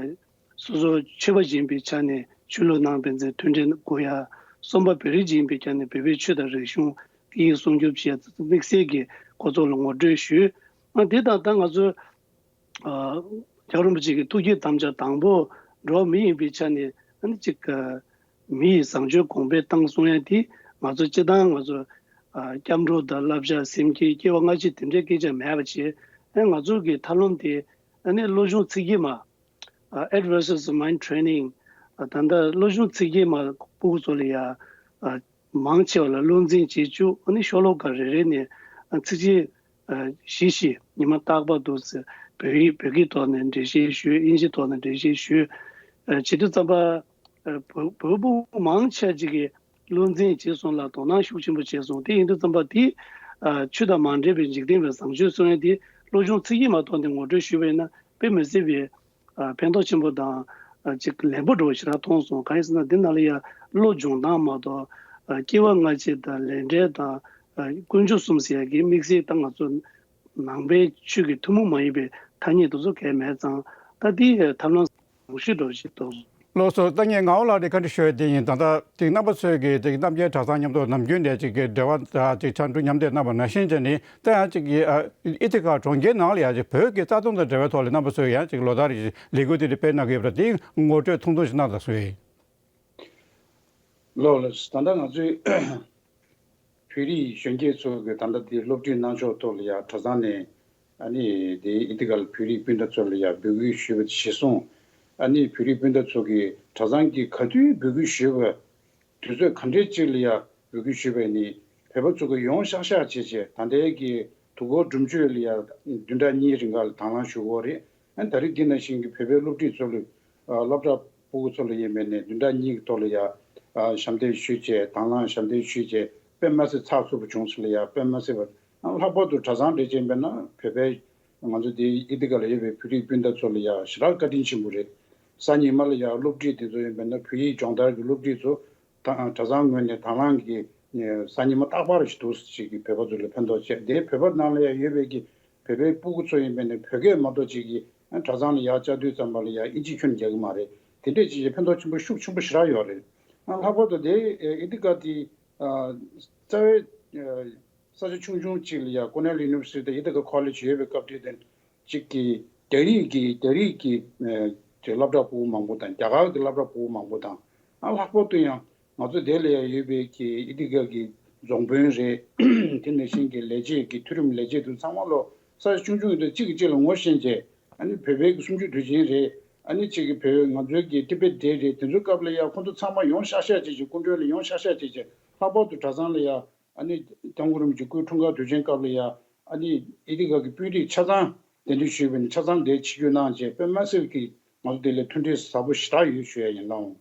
སོ་སོ་ཆོས་པ་ཡིན་པའི་ཆ་ནས་ཆོས་ལུགས་ནང་ཕན་ཚུན་མཐུན་འབྲེལ་དགོས་ཡ། གསུམ་པ་བོད་རིགས་ཡིན་པའི་ཆ་ནས་བོད་པའི་ཆོས་དང་རིག་གཞུང་སྐད་ཡིག་སྲུང་སྐྱོབ་བྱེད་ཡ་དམིགས་བསལ་གྱི་ཁོ་ཚོ་ལ་ངོ་སྤྲོད་ཞུས། ཨ་དེ་དང་ད་ང་ཚོས་ཨ་རྒྱལ་བ་རིན་པོ་ཆེ་གི་ཐུགས་བསྐྱེད་དམ་བཅའ་དང་པོ་འགྲོ་བ་མི་ཡིན་པའི་ཆ་ནས་ཨ་ནི་གཅིག་ཨ་མི་ཡི་བཟང་སྤྱོད་གོང་འཕེལ་བཏང་གསུང་ཡ་དེ་ང་ཚོ་སྤྱིར་བཏང་ང་ཚོ་ཨ་སྐྱབས་འགྲོ་དང་བསླབ་བྱ་སེམས་བསྐྱེད་སྐྱེ་བ་སྔ་ཕྱི་དེ་འདྲའི་སྐད་ཆ་མེད་པ་བྱས། ཨ་ང་ཚོ་གི་ཐབས་ལམ་དེ་ཨ་ནི་སློབ་སྦྱོང་ཚིག་བརྒྱད་མ། ཨ་Adversaries of Mind Training། ཨ་ད་ལྟ་སློབ་སྦྱོང་ཚིག་བརྒྱད་མ་ཕྲུ་གུ་ཚོ་ལ་ཡ་ཨ་མང་ཆེ་བ་ལ་བློ་འཛིན་བྱེད་བཅུག་ཨ་ནི་ཤོ་ལོ་ཀ་རེ་རེ་ནས་ཨ་ཚིག་གཅིག་ཨ་བཞི་བཞི་ཉི་མ་རྟག་པར་དུ་ཟེར་བོད་ཡིག་བོད་སྐད་ཐོག་ནས་འགྲེལ་བཤད་ཞུས། དབྱིན་ཇི་ཐོག་ནས་འགྲེལ་བཤད་ཞུས། ཨ་བྱེད་དུས་ཙམ་པ་ཨ་བོད་བོད་ཕྲུག་མང་ཆེ་ཅིག་གིས་བློ་འཛིན་བྱས་སོང་ལ་དོ་སྣང་ཤུགས་ཆེན་པོ་བྱས་སོང་། དེ་ཡིན་དུས་ཙམ་པ་དེ་ཨ་ཆོས་དང་མ་འདྲེས་པའི་འཇིག་རྟེན་པའི་བཟང་སྤྱོད་གསུང་ཡ་དེ་སློབ་སྦྱོང་ཚིག་བརྒྱད་མ་ཐོག་ནས་ངོ་སྤྲོད་ཞུས་པ་ཡིན་ན་དཔེ་མི་སྲིད་པའི་ཨ་ཕན་ཐོགས་ཆེན་པོ་དང་། ཨ་ཅིག་ལེགས་པོ་འགྲོ་བ་ཞེ་དྲག་མཐོང་སོང་། གང་ཡིན་ཟེར་ན་འདི་ནང་ལ་ཡ་བློ་སྦྱོང་སྟངས་མ་གཏོགས་ཨ་སྐྱེ་བ་སྔ་ཕྱི་དང་ལས་འབྲས་དང་ཨ་ཀུན་སྤྱོད་གསུམ་ཟེར་ཡ་གི་དམིགས་བསལ་ད་ང་ཚོ་ནང་པའི་ཆོས་ཀྱི་ཐུན་མོང་མ་ཡིན་པའི་ཐ་སྙད་དེ་ཚོ་གང་ཡང་མེད་ཙང་། ད་འདི་ཐབས་ལམ་བཟང་ཤོས་འགྲོ་ཞིག་འདུག་ལགས་སོ། ད་ངས་ངག་དབང་ལགས་ནས་བཀའ་འདྲི་ཞུ་ཡ་དེ་ཡིན། ད་ལྟ་ཅིག་རྣམ་པ་ཚོས་ཀྱི་ཅིག་རྣམ་རྒྱལ་གྲྭ་ཚང་མཉམ་དུ་ནམ་རྒྱུན་ནས་ཅིག་གི་འབྲེལ་བ་དང་ཅིག་ཕྱར་གྲུ་མཉམ་འདེགས་གནང་བ་ནང་བཞིན་བྱས་ནས། ད་ཡང་ཅིག་གི་ཨ་ཨི་ཐི་ཀ་གྲོང་ཁྱེར་ནང་ལ་ཡང་ཅིག་བོད་ཀྱི་རྩ་དོན་དང་འབྲེལ་བའི་ཐོག་ལ་རྣམ་པ་ཚོས་ཡང་ཅིག་ལོ་ལྟར་ལས་འགུལ་དེ་འདྲ་སྤེལ་གནང་གི་ཡོད་པ་དེ་ངོ་སྤྲོད་ཐུང་ཐུང་ཞིག་གནང་དང་གསུངས་ཡིན། ལགས་ལགས། ད་ལྟ་ང་ཚོས་བོད་རིགས་གཞོན་སྐྱེས་ཚོ་གི་ད་ལྟ་དེ་སློབ་ཁྲིད་གནང་ཕྱོགས་ཐོག་ལ་ཡང་གྲྭ་ཚང་ནས་ཨ་ནི་དེ་ཨི་ཐི་ཀ་ལ་བོད་རིགས་སྤུན་ཟླ་ཚོ་ལ་ཡང་འབོད་སྐུལ་ཞུས་པ་གཞིར་བཟུང་། ཨ་ནི་བོད་རིགས་སྤུན་ཟླ་ཚོ་གི་གྲྭ་ཚང་གི་ག་དུས་འབོད་སྐུལ་ཞུས་པ། དུས་ཚོད་ག་འདྲའི་ཅིག་ལ་ཡ་འབོད་སྐུལ་ཞུས་པ་ཡིན་ནི། བོད་པ་ཚོ་གི་ཡོང་ཤག་ཤག་བྱས་བྱས། ད་ལྟའི་གི་དུས་འཁོར་སྒྲུབ་མཆོད་ལ་ཡ་བདུན་ཕྲག་གཉིས་རིང་ག་ལ་དང་བླངས་ཞུ་དགོས་རེད། ཨ་ད་རེས་འདི་ནང་བཞིན་གི་བོད་པའི་སློབ་ཁྲིད་ཚོ་ལ་ཨ་སློབ་གྲྭ་ཕྲུ་གུ་ཚོ་ལ་ཡིན་པ་ཡིན་ནའི་བདུན་ཕྲག་གཉིས་ཀྱི་ཐོག་ལ་ཡ་ཨ་ཞབས་འདེགས་ཞུས་བྱས། དང་བླངས་ཞབས་འདེགས་ཞུས་བྱས། དཔེ་མ་སྲིད་ཚགས་ཚུད་པོ་བྱུང་སོང་ལ་ཡ། དཔེ་མ་སྲིད་པ། ཨ་ལྷག་པར་དུ་གྲྭ་ཚང་འདྲ་བྱས་པ་ཡིན་ན་བོད་པའི་ང་ཚོ་འདི་ཨི་ཐི་ཀ་ལ་ཡོད་པའི་བོད་རིགས་སྤུན་ཟླ་ཚོ་ལ་ཡ་ཞེ་དྲག་བཀའ་དྲིན་ཆེན་པོ་རེད། གཟའ་ཉི་མ་ལ་ཡ་སློབ་ཁྲིད་དེ་ཚོ་ཡིན་པ་ཡིན་ན། བོད་ཡིག་སྦྱོང་བརྡར་གྱི་སློབ་ཁྲིད་ཚོ་ད་གྲྭ་ཚང་ངོས་ནས་དང་བླངས་ཀྱིས་གཟའ་ཉི་མ་རྟག་པར་ཞིག་འདུག་ཅིག་གིས་བོད་པ་ཚོ་ལ་ཕན་ཐོགས་བྱས། དེ་བོད་པ་ནང་ལ་ཡ་ཡོད་པའི་གི་བོད་པའི་སྤུ་གུ་ཚོ་ཡིན་པ་ཡིན་ན་བོད་སྐད་མ་གཏོགས་ཅིག་གིས་གྲྭ་ཚང་ལ་ཡ་བཅར་དུས་ཙམ་པ་ལ་ཡ་ཨིན་ཇི་ཁྱོན་རྒྱག་གི་མ་རེད། དེ་འདྲས་ཅིག་གིས་ཕན་ཐོགས་ཆེན་པོ་ཤུགས་ཆེན་པོ་ཞེ་དྲག་ཡོད་རེད། ལྷག་པར་དུ་དེ་ཨི་ཐི་ཀ་དེ་རྩ་བའི་ས་ཆ་ཆུང་ཆུང་ཅིག་ལ་ཡ་Cornell University དང་Ithaca College ཡོད་པའི་སྐབས་དེ་དེ་གཅིག་གི་རྒྱ་རིགས་ཀྱི་རྒྱ་རིགས་ཀྱི་ཨ་དེ་སློབ་གྲྭ་ཕྲུ་གུ་མང་པོ་དང་། རྒྱ་གར་གྱི་སློབ་གྲྭ་ཕྲུ་གུ་མང་པོ་དང་། ཨ་ལྷག་པར་དུ་ཡང་ང་ཚོ་དེ་ལ་ཡ་ཡོད་པའི་གི་ཨི་ཐི་ཀ་གི་རྫོང་དཔོན་རེད། དེ་ནང་བཞིན་གྱི་ལས་བྱེད་ཀྱི་མཐོ་རིམ་ལས་བྱེད་དེ་ཚང་མ་ལོ་ས་ཆ་ཆུང་ཆུང་ཡོད་དུས་གཅིག་གིས་གཅིག་ལ་ངོ་ཤེས་བྱས། ཨ་ནི་བོད་པའི་གི་གསུམ་བཅུའི་དུས་ཆེན་རེད། ཨ་ནི་གཅིག་གིས་བོད་ང་ཚོའི་གི་Tibet Day རེད། དེ་ཚོའི་སྐབས་ལ་ཡ་ཁོང་ཚོ་ཚང་མ་ཡོང་ཤག་ཤག་བྱས་བྱས། སྐུ་མགྲོན་ལ་ཡོང་ཤག་ཤག་བྱས་བྱས། ལྷག་པར་དུ་གྲྭ་ཚང་ལ་ཡ་ཨ་ནི་སྐྱབས་མགོན་རིན་པོ་ཆེ་སྐུའི་འཁྲུངས་སྐར་དུས་ཆེན་སྐབས་ལ་ཡ་ཨ་ནི་ཨི་ཐི་ཀ་གི་དཔོན་རིགས་ཆ་ཚང་གདན་འདྲེན་ཞུས་པ་ཡིན་ན་ཆ་ཚང་དེ་ཆིབས་བསྒྱུར་གནང་བྱས། དཔེ་མ་སྲིད་ཀྱི་ང་ཚོ་དེ་ལ་མཐུན་སྒྲིལ་ཟབ་པོ་ཞེ་དྲག་ཡོད་ཞུ་ཡ་ཡིན། ལགས་འོང་།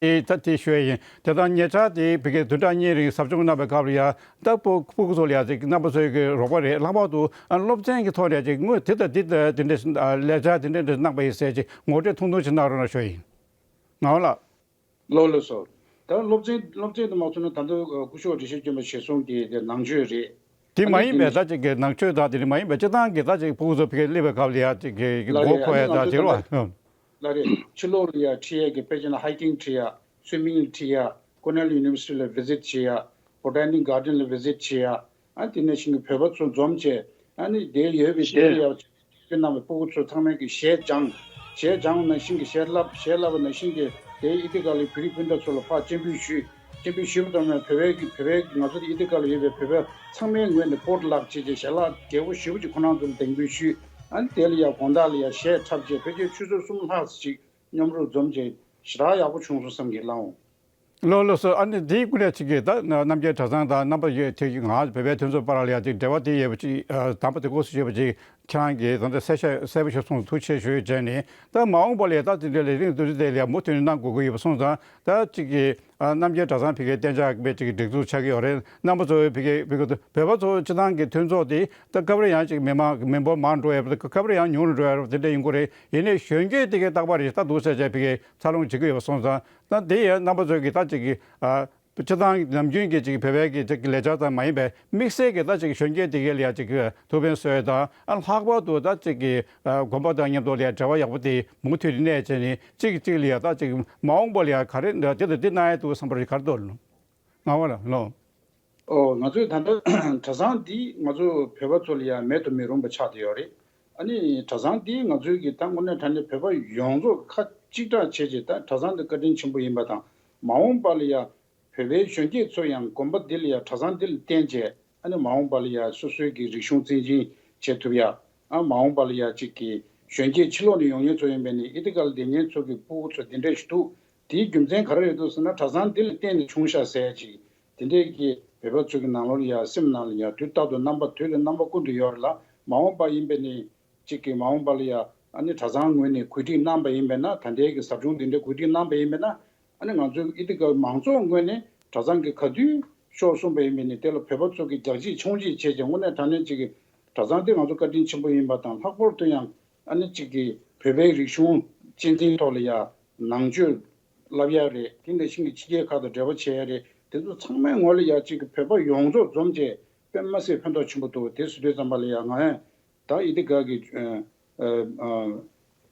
ཨེ་ད་དེ་ཞུ་ཡ་ཡིན། དེ་དང་ཉེ་ཆར་དེ་བོད་སྐད་བདུན་ཕྲག་གཉིས་རིང་ཟབ་སྦྱོང་གནང་བའི་སྐབས་ལ་ཡ་ད་ཕྲུ་ཕྲུ་གུ་ཚོ་ལ་ཡ་ཅིག་རྣམ་པ་ཚོའི་གི་རོགས་པ་རེད། ལྷག་པར་དུ་ཨ་སློབ་ཚན་གྱི་ཐོག་ནས་ཅིག་དངུལ་དེ་དང་དེ་དེ་འདྲ་ལས་འཆར་དེ་འདྲ་འདྲ་གནང་པ་ཡིན་ཟེར་ཅིག་ངོ་སྤྲོད་ཐུང་ཐུང་ཞིག་གནང་རོགས་གནང་ཞུ་ཡ་ཡིན། ངག་དབང་ལགས། ལགས་ལགས་སོ། ད་སློབ་ཚན་སློབ་ཚན་དུ་མ་ཚུད་ན་ད་དུང་སྐུ་ཞབས་དགེ་བཤེས་སྐྱོན་པ་ཞེ་སོང་གི་དེ་ནང་ཆོས་རེད། དེ་ཨ་མ་ནི་ཡིན་དེ་པས། ནི་ད་ཅིག་གི་ནང་ཆོས་དང་དེ་ནི་མ་ཡིན་པས། སྤྱིར་བཏང་གི་ད་ཅིག་ཕྲུ་གུ་ཚོ་ཕ་གིར་སླེབས་པའི་སྐབས་ལ་ཡ་ཅིག་གི་ལགས་མགོ་རེད། ཨ་འཁོར་ནི་ཡ་ང་ད་ཚོ་དེ་ད་རེད་ལ། ལགས་ལགས་རེད། ཕྱི་ལོགས་ལ་ཡ་ཁྲིད་ཡས་ཀྱི་དཔེ་ཆ་ན་hiking ཁྲིད་ཡ། swimming ཁྲིད་ཡ། Cornell University ལ་visit བྱེད་ཡ། Botanic Garden ལ་visit བྱེད་ཡ། ཨ་དེ་ནང་བཞིན་གྱི་བོད་པ་ཚོ་འཛོམས་བྱས། ཨ་ནི་དེ་ཡོད་པའི་དེ་ལ་ཡ་ཁྱེད་རྣམ་པའི་སྤུ་གུ་ཚོ་ཚང་མས་ཀྱི་གཞས་སྦྱངས། གཞས་སྦྱངས་ནང་བཞིན་གྱི་གཞས་བསླབ། གཞས་བསླབ་པ་ནང་བཞིན་གྱི་དེ་ཨི་ཐི་ཀ་ལ་བོད་རིགས་སྤུན་ཟླ་ཚོ་ལ་ཕར་སྤྱན་འབུལ་ཞུས། སྤྱན་འབུལ་ཞུས་པ་ཙམ་མིན་བོད་པའི་གི་བོད་པའི་གི་ང་ཚོ་ཨི་ཐི་ཀ་ལ་ཡོད་པའི་བོད་པ་ཚང་མའི་ངོས་ནས་པོཊ་ལག་བྱས་བྱས་ཞལ་ལག་རྒྱས་པོ་ཞེ་པོ་ཅིག་ཁོ་རང་ཚོ་ལ་འདེགས་འབུལ་ཞུས། ཨ་ནི་དེ་ལ་ཡ་དགོང་དག་ལ་ཡ་གཞས་འཁྲབ་བྱས་ཕལ་ཆེར་ཆུ་ཚོད་གསུམ་ལྷག་ཙམ་ཅིག་མཉམ་རུབ་འཛོམས་བྱས་ཞེ་དྲག་ཡག་པོ་བྱུང་སོང་བསམ་གི་ལགས་འོང་། ལགས་ལགས་སོ། ཨ་ནི་འདིའི་སྐུ་ལས་ཅིག་གིས་ད་རྣམ་རྒྱལ་གྲྭ་ཚང་དང་རྣམ་པ་ཡོད་དེ་ང་བོད་པའི་མཐུན་ཚོགས་བར་ལ་ཡ་ཅིག་འབྲེལ་བ་དེ་ཡོད་པ་ཅིག་དམ་པ་དེ་སྐོར་སུ་ཡོད་པ་ཅིག་ཁྱེད་རང་གིས་ད་ལྟ་གསལ་བཤད་གསལ་པོ་ཞིག་གསུངས་ཐུགས་རྗེ་ཆེ་ཞུ་ཡས་བྱས་ནས། ད་མ་འོངས་པ་ལ་ཡ་ད་དེ་འདྲའི་ལས་རིམ་འདུ་འཛི་དེ་ལ་ཡ་མུ་མཐུད་ནས་གནང་དགོས་ཀྱི་ཡོད་པ་སོང་ཙང་། ད་ཅིག་གིས་ཨ་རྣམ་རྒྱལ་གྲྭ་ཚང་ཕ་གིའི་གཏན་འཇགས་པའི་ཅིག་སྒྲིག་འཛུགས་ཆགས་ཀྱི་ཡོད་རེད། རྣམ་པ་ཚོ་ཕ་གི་ཕ་གི་བོད་པ་ཚོ་སྤྱི་བཏང་གི་མཐུན་ཚོགས་དེ་ད་སྐབས་རེ་ཡང་ཅིག་མི་མང་མི་འབོར་མང་འགྲོ་ཡ་སྐབས་རེ་ཡང་ཉུང་རུ་འགྲོ་ཡ་དེ་འདྲ་ཡིན་དགོས་རེད། ཡིན་ནའི་གཞོན་སྐྱེས་དེ་གའི་རྟག་པར་རེ་ལྟ་འདུག་ཟེར་བྱས་ཕ་གིའི་འཚར་ལོངས་བྱེད་ཀྱི་ཡོད་པ་སོང་ཙང་། ད་དེ་ཡང་རྣམ་པ་ཚོས་ཀྱི་ད་ཅིག་གི་ཨ་སྤྱི་བཏང་ནམ་རྒྱུན་གྱི་ཅིག་བོད་པའི་གི་ཅིག་ལས་འཆར་ཙམ་མ་ཡིན་པའི་དམིགས་བསལ་གྱི་ད་ཅིག་གཞོན་སྐྱེས་དེ་གའི་ལ་ཡ་ཅིག་ཐུགས་ཕན་གསོས་དང་། ཨ་ལྷག་པར་དུ་ད་ཅིག་གི་ཨ་དགོན་པ་དང་མཉམ་དུ་ལ་ཡ་འབྲེལ་བ་ཡག་པོ་དེ་མུ་མཐུད་ནས་གནས་བྱས་ནས་ཅིག་ཅིག་ལ་ཡ་ད་ཅིག་མ་འོངས་པ་ལ་ཡ་ག་རེ་འདི་དང་འདི་གནང་ཡ་འདུག་བསམ་པ་རེད། ག་རེ་འདུག་ལོ། ང་བ་ལ་ལོ། ཨོ་ང་ཚོས་ད་ལྟ་གྲྭ་ཚང་འདི་ང་ཚོ་བོད་པ་ཚོ་ལ་ཡ་མེད་དུ་མི་རུང་བ་ཆགས་བསྡད་ཡོད་རེད། ཨ་ནི་གྲྭ་ཚང་འདི་ང་ཚོའི་གི་ད་དངོས་གནས་དྲང་གནས་བོད་པ་ཡོངས་རྫོགས་ཁ་གཅིག་གྲགས་བྱས་བྱས་ད་གྲྭ་ཚང་འདི་བཀའ་དྲིན་ཆེན་པོ་ཡིན་པ་དང་། མ་འོངས་པ་ལ་ཡ་བོད་པའི་གཞོན་སྐྱེས་ཚོ་ཡང་དགོན་པ་འདི་ལ་ཡ་གྲྭ་ཚང་འདི་ལ་བརྟེན་བྱས། ཨ་ནི་མ་འོངས་པ་ལ་ཡ་སོ་སོའི་གི་རིག་གཞུང་རྩིས་འཛིན་བྱེད་ཐུབ་ཡ། ཨ་མ་འོངས་པ་ལ་ཡ་གཅིག་གི་གཞོན་སྐྱེས་ཕྱི་ལོགས་ནས་ཡོང་མཁན་ཚོ་ཡིན་པས་ནི་ཨི་ཏི་ག་ལ་བསྡད་མཁན་ཚོ་གི་སྤུ་གུ་ཚོ་འདི་འདྲ་ཞིག་འདུག་དེའི་རྒྱུ་མཚན་ག་རེ་རེད་འདུག་ཟེར་ན་གྲྭ་ཚང་འདི་ལ་བརྟེན་ནས་བྱུང་ཤག་ཟེར་ཡ་ཅིག་དེ་འདྲས་ཀྱི་བོད་པ་ཚོ་གི་ནང་ལོགས་ལ་ཡ་སེམས་ནང་ལ་ཡ་དུས་རྟག་ཏུ་རྣམ་པ་དུས་ལ་རྣམ་པ་ཀུན་ཏུ་ཡོད་རེད་ལ། མ་འོངས་པ་ཡིན་པས་ནི། གཅིག་གིས་མ་འོངས་པ་ལ་ཡ་ཨ་ནི་གྲྭ་ཚང་ངོས་ནས་གོ་སྒྲིག་གནང་པ་ཡིན་པས་ན། ད་ལྟའི་གི་ཟབ་སྦྱོང་འདི་འདྲ་གོ་སྒྲིག་གནང་པ་ཡིན་པས་ན། ཨ་ནི་ང་ཚོའི་ཨི་ཏི་ག་མང་ཚོགས་ངོས་ནས་གྲྭ་ཚང་གི་ག་དུས་ཤོག་གསུངས་པ་ཡིན་པས་ནི་དེ་ལ་བོད་པ་ཚོ་གི་རྒྱག་གཅིག་མཆོང་གཅིག་བྱས་ཀྱང་། དངོས་གནས་དྲང་གནས་གཅིག་གི་གྲྭ་ཚང་དེ་ང་ཚོ་བཀའ་དྲིན་ཆེན་པོ་ཡིན་པ་དང་། ལྷག་པར་དུ་ཡང་ཨ་ནི་གཅིག་གི་བོད་པའི་རིག་གཞུང་གཅེས་འཛིན་ཐོག་ལ་ཡ་ནང་ཆོས་བསླབ་ཡ་རེད། དེ་འདྲ་བཞིན་གྱི་ཕྱི་རྒྱལ་ཁག་དང་འབྲེལ་བ་བྱེད་ཡ་རེད། དེ་ཚོ་ཚང་མའི་ངོས་ལ་ཡ་གཅིག་གི་བོད་པ་ཡོངས་རྫོགས་འཛོམས་བྱས་དཔེ་མ་སྲིད་ཕན་ཐོགས་ཆེན་པོ་འདུག་དེ་ཟེར་དུས་ཙམ་པ་ལ་ཡ་ང་ཡང་ད་ཨི་ཏི་ག་གི་ཨ་ཨ་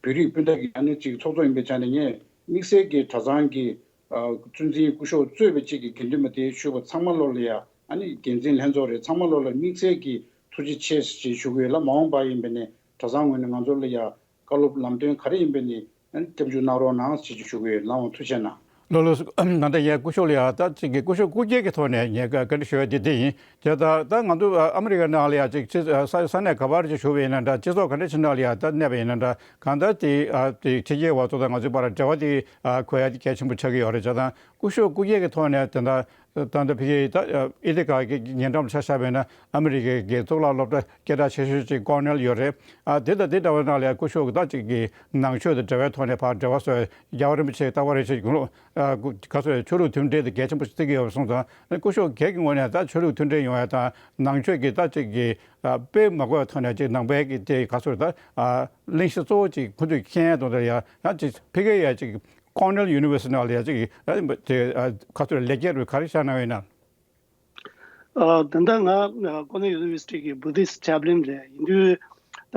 བོད་རིགས་སྤུན་ཟླ་གི་ཨ་ནི་གཅིག་ཚོགས་གཙོ་ཡིན་པའི་ཆ་ནས། ངས་དམིགས་བསལ་གྱི་གྲྭ་ཚང་གི་ཨ་གཙོ་འཛིན་སྐུ་ཞབས་གཙོས་པའི་གཅིག་གི་དགེ་འདུན་པ་དེ་ཞུ་བ་ཚང་མ་ལོ་ལ་ཡ་ཨ་ནི་འགན་འཛིན་ལྷན་ཚོགས་རེད། ཚང་མ་ལོ་ལ་དམིགས་བསལ་གྱི་ཐུགས་རྗེ་ཆེ་ཞེས་ཞུ་གི་ཡོད་ལ། མ་འོངས་པ་ཡིན་པས་ནས་གྲྭ་ཚང་ངོས་ནས་ང་ཚོ་ལ་ཡ་བཀའ་སློབ་ལམ་སྟོན་ག་རེ་ཡིན་པས་ནས་ཨ་ནི་སྐྱབས་འཇུག་གནང་རོགས་གནང་ཞེས་ཞུ་གི་ཡོད། ལགས་འོང་། ཐུགས་རྗེ་གནང་། ལགས་ལགས་སོ། ད་ལྟ་ངས་སྐུ་ཞབས་ལ་ཡ་ད་ཅིག་གི་སྐུ་ཞབས་སྐུ་སྒེར་གྱི་ཐོག་ནས་ངས་བཀའ་འདྲི་ཞུ་ཡ་དེ་དེ་ཡིན། དེ་ད་ད་ང་ཚོ་ཨ་མི་རི་ཀ་ནང་ལ་ཡ་ཅིག་ཅི་ས་ས་གནས་ག་པར་ཅིག་བཞུགས་པ་ཡིན་ན་འདྲ། སྤྱི་ཚོགས་ག་འདྲ་ཅིག་ནང་ལ་ཡ་ད་གནས་པ་ཡིན་ན་འདྲ། གང་ལྟར་དེ་ཨ་དེ་ཕྱི་རྒྱལ་བ་ཚོ་དང་ང་ཚོའི་བར་འབྲེལ་བ་དེ་ཨ་དགོས་ཡ་དེ་གལ་ཆེན་པོ་ཆགས་ཀྱི་ཡོད་རེད། བྱས་ཙང་སྐུ་ཞབས་སྐུ་སྒེར་གྱི་ཐོག་ནས་དེ་འདྲ་ད་ལྟ་ཕ་གིའི་ད་ཨི་ཏི་ག་གི་ཉེ་འགྲམ་ཆ་བཞག་པ་ཡིན་ན་ཨ་མི་རི་ཀའི་གི་གཙུག་ལག་སློབ་གྲྭ་སྐད་གྲགས་ཆེ་ཤོས་ཅིག་ཀོར་ནེལ་ཡོད་རེད། ཨ་དེ་དང་དེ་འདྲ་བའི་ནང་ལ་ཡ་སྐུ་ཞབས་ཀྱི་ད་ཅིག་གི་ནང་ཆོས་དང་འབྲེལ་བའི་ཐོག་ནས་ཕར་འབྲེལ་བ་བཟོས། རྒྱལ་བ་རིན་པོ་ཆེ་རྟག་པར་རེ་ཞིག་དགུང་ལོ་ཨ་ག་ཚོད་ཆོས་ལུགས་མཐུན་སྒྲིལ་དེ་གལ་ཆེན་པོ་ཞིག་བརྩི་གི་ཡོད་པ་སོང་ཙང་། སྐུ་ཞབས་སྒེར་གྱི་ངོས་ནས་ད་ཆོས་ལུགས་མཐུན་སྒྲིལ་ཡོང་ཡ་དང་ནང་ཆོས་ཀྱི་ད་ཅིག་གི་ཨ་དཔེ་མ་དགོས་པའི་ཐོག་ནས་ཅིག་ནང་པའི་གི་དེ་ག་ཚོད་ད་ཨ་གླེང་གཞི་གཙོ་བོ་ཅིག་ཁོ་ཚོས་མཁྱེན་ཡ་དང་། ད་ཡ་ཡང་ཅིག་ཕ་གིའི་ཡ་ཅིག་ཀོར་ནེལ་ཡུ་ནི་ཝར་སི་ཊི་ནང་ལ་ཡ་ཅིག་ཨ་དེ་ཨ་ག་ཚོད་ལེགས་སྐྱེས་རུ་ག་རེ་བཞག་གནང་ཡོད་ན། ཨ་ད་ལྟ་ང་ཀོར་ནེལ་ཡུ་ནི་ཝར་སི་ཊི་གི་བུ་དྷིསྚ་ཅེ་པི་ལན་རེད། ཡིན་དུས་ད་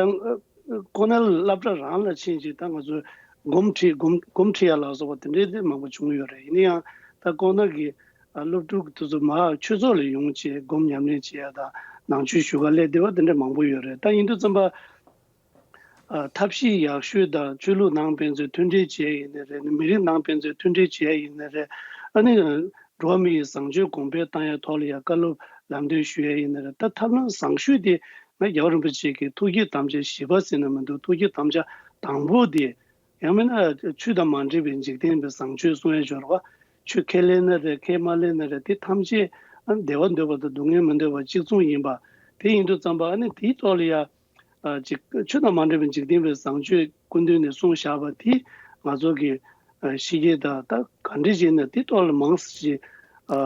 ཀོར་ནེལ་སློབ་གྲྭ་རང་ལ་ཕྱིན་ཅིག་ད་ང་ཚོས་སྒོམ་ཁྲིད་སྒོམ་སྒོམ་ཁྲིད་ཡ་ལ་སོགས་པ་དེ་འདྲའི་དེ་མང་པོ་བྱུང་ཡོད་རེད། ཡིན་ན་ཡང་ད་ཀོར་ནེལ་གི་ཨ་སློབ་ཕྲུག་དེ་ཚོ་མར་ཆོས་ཚོགས་ལ་ཡོང་བྱས་སྒོམ་ཉམས་ལེན་བྱེད་ཡ་དང་ནང་ཆོས་ཞུ་ག་སླེབས་བསྡད་པ་དེ་འདྲ་མང་པོ་ཡོད་རེད། ད་ཡིན་དུས་ཙམ་པ། ཨ་ཐབས་ཤེས་ཡག་ཤོས་དང་ཆོས་ལུགས་ནང་ཕན་ཚུན་མཐུན་འབྲེལ་བྱེད་ཡ་ཡིན་ནའི་རེད། མི་རིགས་ནང་ཕན་ཚུན་མཐུན་འབྲེལ་བྱེད་ཡ་ཡིན་ནའི་རེད། ཨ་ནི་འགྲོ་བ་མི་ཡི་བཟང་སྤྱོད་གོང་འཕེལ་བཏང་ཡ་ཐོག་ལ་ཡ་བཀའ་སློབ་ལམ་སྟོན་ཞུ་ཡ་ཡིན་ནའི་རེད། ད་ཐབས་ལམ་བཟང་ཤོས་དེ་ང་རྒྱལ་བ་རིན་པོ་ཆེ་གི་ཐུགས་བསྐྱེད་དམ་བཅའ་བཞི་པ་ཟེར་ན་མི་འདུག་ཐུགས་བསྐྱེད་དམ་བཅའ་དང་པོ་དེ། ཡང་མིན་ན་ཆོས་དང་མ་འདྲེས་པའི་འཇིག་རྟེན་པའི་བཟང་སྤྱོད་གསུང་ཡ་སྦྱོར་བ། ཆོས་ཁས་ལེན་ན་རེད། ཁས་མ་ལེན་ན་རེད། དེ་ཐམས་ཅད་ཨ་ནི་བདེ་བ་འདོད་པ་དང་སྡུག་བསྔལ་མི་འདོད་པ་གཅིག་མཚུངས་ཡིན་པ། དེ་ཡིན་དུས་ཙམ་པ་ཨ་ནི་དེའི་ཐོག་ལ་ཡ། ཨ་ཅིག་ཆོས་དང་མ་འདྲེས་པའི་འཇིག་རྟེན་པའི་བཟང་སྤྱོད་སྐུ་མདུན་ནས་གསུངས་བཞག་པ་དེ་ང་ཚོ་གི་ཨ་ཤེས་ཀྱི་དང་ད་ག་འདྲ་བྱས་ན་དེ་ཐོག་ལ་མང་ཙམ་ཅིག་ཨ་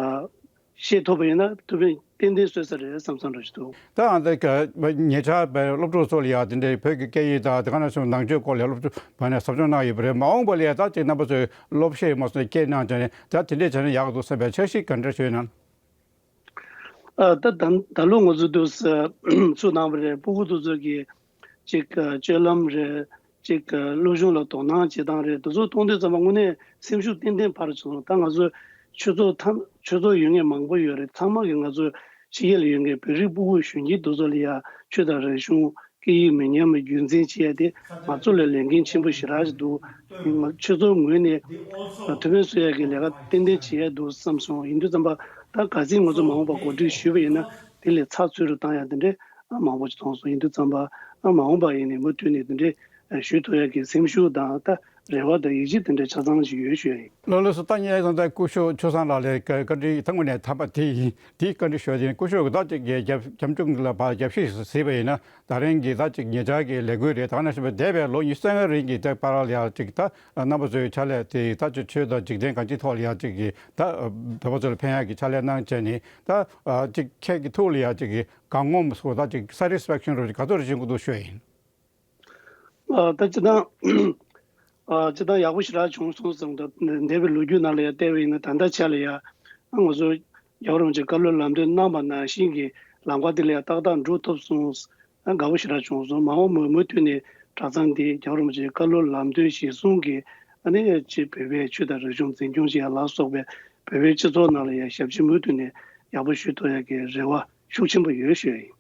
ཤེས་ཐུབ་པ་ཡིན་ན་ཐུབ་པ་ཏན་ཏན་བཟོས་ས་རེད་བསམ་བསམ་འདྲ་ཞིག་འདུག་ད་ཨ་འདི་ག་ཉེ་ཆར་བའི་སློབ་ཕྲུག་ཚོ་ལ་ཡ་དེ་འདྲའི་བོད་ཀྱི་སྐད་ཡིག་དང་དེ་ག་ནང་བཞིན་ནང་ཆོས་སྐོར་ལ་སློབ་ཕྲུག་བ་ནས་ཟབ་སྦྱོང་གནང་ཡོད་པ་རེད། མ་འོངས་པ་ལ་ཡ་ད་ཅིག་རྣམ་པ་ཚོས་སློབ་ཤེས་མ་སོང་སྐྱེས་གནང་བྱས་ནས་ད་དེ་འདྲས་བྱས་ན་ཡག་འདུག་བསམ་པའི་འཆར་གཞི་ག་འདྲ་ཞིག་ཡོད་ན། ཨ་ད་ད་ད་ལོ་ང་ཚོ་འདུག་སེ་ཚུགས་གནང་བ་རེད། སྤུ་གུ་དེ་ཚོ་གི་ཅིག་ཨ་སྤྱོད་ལམ་རེད། ཅིག་ཨ་སློབ་སྦྱོང་ལ་དོ་སྣང་བྱེད་སྟངས་རེད། དེ་ཚོ་མཐོང་དུས་ཙམ་པ་དངོས་གནས་སེམས་ཤུགས་ཏན་ཏན་འཕར་བྱུང་སོང་། ད་ང་ཚོ་ཆོས་ཚོགས་ཐམས་ཆོས་ཚོགས་ཡོད་མཁན་མང་པོ་ཡོད་རེད། ཚང་མ་གིས་ང་ཚོ་ཕྱི་རྒྱལ་ལ་ཡོད་མཁན་བོད་རིགས་སྤུ་གུ་གཞོན་སྐྱེས་དེ་ཚོ་ལ་ཡ་ཆོས་དང་རིག་གཞུང་སྐད་ཡིག་མི་ཉམས་པ་རྒྱུན་འཛིན་བྱེད་ཡ་དེ་ང་ཚོ་ལ་ལས་འགན་ཆེན་པོ་ཞེ་དྲག་ཅིག་འདུག་ང་ཆོས་ཚོགས་ངོས་ནས་ཐུགས་ཕན་གསོས་ཡ་གི་ལས་ཀ་ཏན་ཏན་བྱེད་ཡ་འདུག་བསམ་སོང་། ཡིན་དུས་ཙམ་པ་ད་ག་ཚོད་ང་ཚོ་མ་འོངས་པ་གོ་སྒྲིག་ཞུས་པ་ཡིན་ན་དེ་ལས་ཚགས་ཚུད་རུ་བཏང་ཡ་དེ་འདྲའི་མང་པོ་ཅིག་མཐོང་སོང་། ཡིན་དུས་ཙམ་པ་ ཨ་མ་འོངས་པ་ཡིན་ནའི་མུ་མཐུད་ནས་དེ་འདྲའི་ཞུ་ཐུབ་ཡག་གི་སེམས་ཤུགས་དང་ད་རེ་བ་དང་ཡིད་ཆེས་དེ་འདྲའི་ཆ་ཚང་ཞིག་ཡོད་ཞུ་ཡ་ཡིན། ལགས་ལགས་སོ། ད་ངས་ད་ལྟ་སྐུ་ཞབས་ཆོས་བཟང་ལགས་ལ་བཀའ་འདྲི་ད་དངོས་གནས་དམ་པ་དེ་ཡིན་དེའི་བཀའ་འདྲི་ཞུ་ཡ་དེ་ཡིན། སྐུ་ཞབས་ཀྱིས་ད་ཅིག་རྒྱབ་རྒྱབ་ལྗོངས་ལ་ཕར་རྒྱབ་བཤིག་གཟིགས་པ་ཡིན་ན། ད་རིང་གི་ད་ཅིག་ཉེ་ཆར་གྱི་ལས་འགུལ་རེད། ད་ག་ནང་བཞིན་པའི་འདས་པའི་ལོ་ཉི་ཤུ་རྩ་ལྔ་རིང་གི་ད་བར་ལ་ཡང་ཅིག་ད་རྣམ་པ་ཚོའི་ཕྱག་ལས་དེ་ད་ཅིག་ཆོས་དང་འཇིག་རྟེན་གང་ཅིའི་ཐོག་ལ་ཡང་ཅིག་གི་ད་བོད་པ་ཚོ་ལ་ཕན་ཡག་གི་ཕྱག་ལས་གནང་བྱས་ནས་ད་ཅིག་ཁྱེད་ཀྱི་ཐུགས་ལ་ཡང་ཅིག་གི་དགའ་ངོམས་སོགས་ད་ཅིག་satisfaction་རོ་ཅིག་ག་ཚོད་རེ་བྱེད་དགོས་འདུག་ཞུ་ཡ་ཡིན། ཨ་ད་སྤྱིར་བཏང་ཨ་སྤྱིར་བཏང་ཡག་པོ་ཞེ་དྲག་བྱུང་སོང་བསམ་འདུག་འདས་པའི་ལོ་རྒྱུས་ནང་ལ་ཡང་བལྟས་པ་ཡིན་ན་ད་ལྟ་ཆ་ལ་ཡང་ང་ཚོ་རྒྱལ་བ་རིན་པོ་ཆེས་བཀའ་སློབ་ལམ་སྟོན་གནང་པ་ནང་བཞིན་གྱི་ལམ་ཁ་དེ་ལ་ཡང་ཏག་ཏག་འགྲོ་ཐུབ་སོང་། ཨ་དགའ་པོ་ཞེ་དྲག་བྱུང་སོང་། མ་འོངས་མུ་མུ་མཐུད་ནས་གྲྭ་ཚང་འདི་རྒྱལ་བ་རིན་པོ་ཆེའི་བཀའ་སློབ་ལམ་སྟོན་གཞིར་བཟུང་གིས་ཨ་ནི་ཅིག་བོད་པའི་ཆོས་དང་རིག་གཞུང་འཛིན་སྐྱོང་བྱེད་ཡ་ལ་སོགས་པའི་བོད་པའི་སྤྱི་ཚོགས་ནང་ལ་ཡང་ཞབས་ཕྱི་མུ་མཐུད་ནས་ཡག་པོ་ཞུ་ཐུབ་ཡ་གི་རེ་བ་ཤུགས་ཆེན་པོ་ཡོད་ཞུ་ཡ་ཡིན།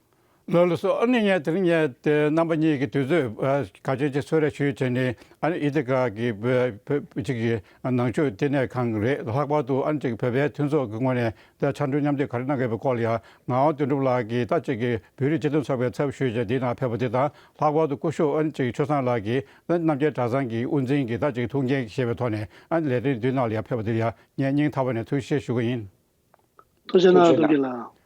ལགས་ལགས་སོ། ཨ་ནི་ངས་དེ་རིང་ངས་དེ་རྣམ་པ་གཉིས་ཀྱི་དུས་ཚོད་ཨ་ག་ཚོད་ཅིག་གསོལ་རས་ཞུས་བྱས་ནས། ཨ་ནི་ཨི་ཐི་ཀ་གི་བོད་བོད་ཅིག་གི་ནང་ཆོས་ལྟེ་གནས་ཁང་རེད། ལྷག་པར་དུ་ཨ་ནི་ཅིག་བོད་པའི་མཐུན་ཚོགས་ཀྱི་ངོས་ནས་ད་ཕྱག་འགྲོའི་མཉམ་འདེགས་ག་རེ་གནང་དགོས་པའི་སྐོར་ལ་ཡང་ངག་དབང་དོན་གྲུབ་ལགས་ཀྱིས་ད་ཅིག་གི་བོད་རིགས་སྤྱི་མཐུན་ཚོགས་པའི་ཚབ་ཞུས་བྱས་འདིའི་ནང་ཕེབས་པ་དེ་དང་། ལྷག་པར་དུ་སྐུ་ཞབས་ཨ་ནི་ཅིག་ཆོས་བཟང་ལགས་ཀྱིས་ད་རྣམ་རྒྱལ་གྲྭ་ཚང་གི་དབུ་འཛིན་གྱི་ད་ཅིག་ཐུགས་འགན་བཞེས་པའི་ཐོག་ནས་ཨ་ནི་ལས་རིམ་འདིའི་ནང་ལ་ཡང་ཕེབས་པ་དེ་ལ་ཡང་ངས་སྙིང་ཐག་པ་ནས་ཐུགས་རྗེ་ཆེ་ཞུ་གི་ཡིན། ཐུགས་རྗེ་གནང་། ཐུགས་རྗེ་རྡོ་རྗེ་ལགས།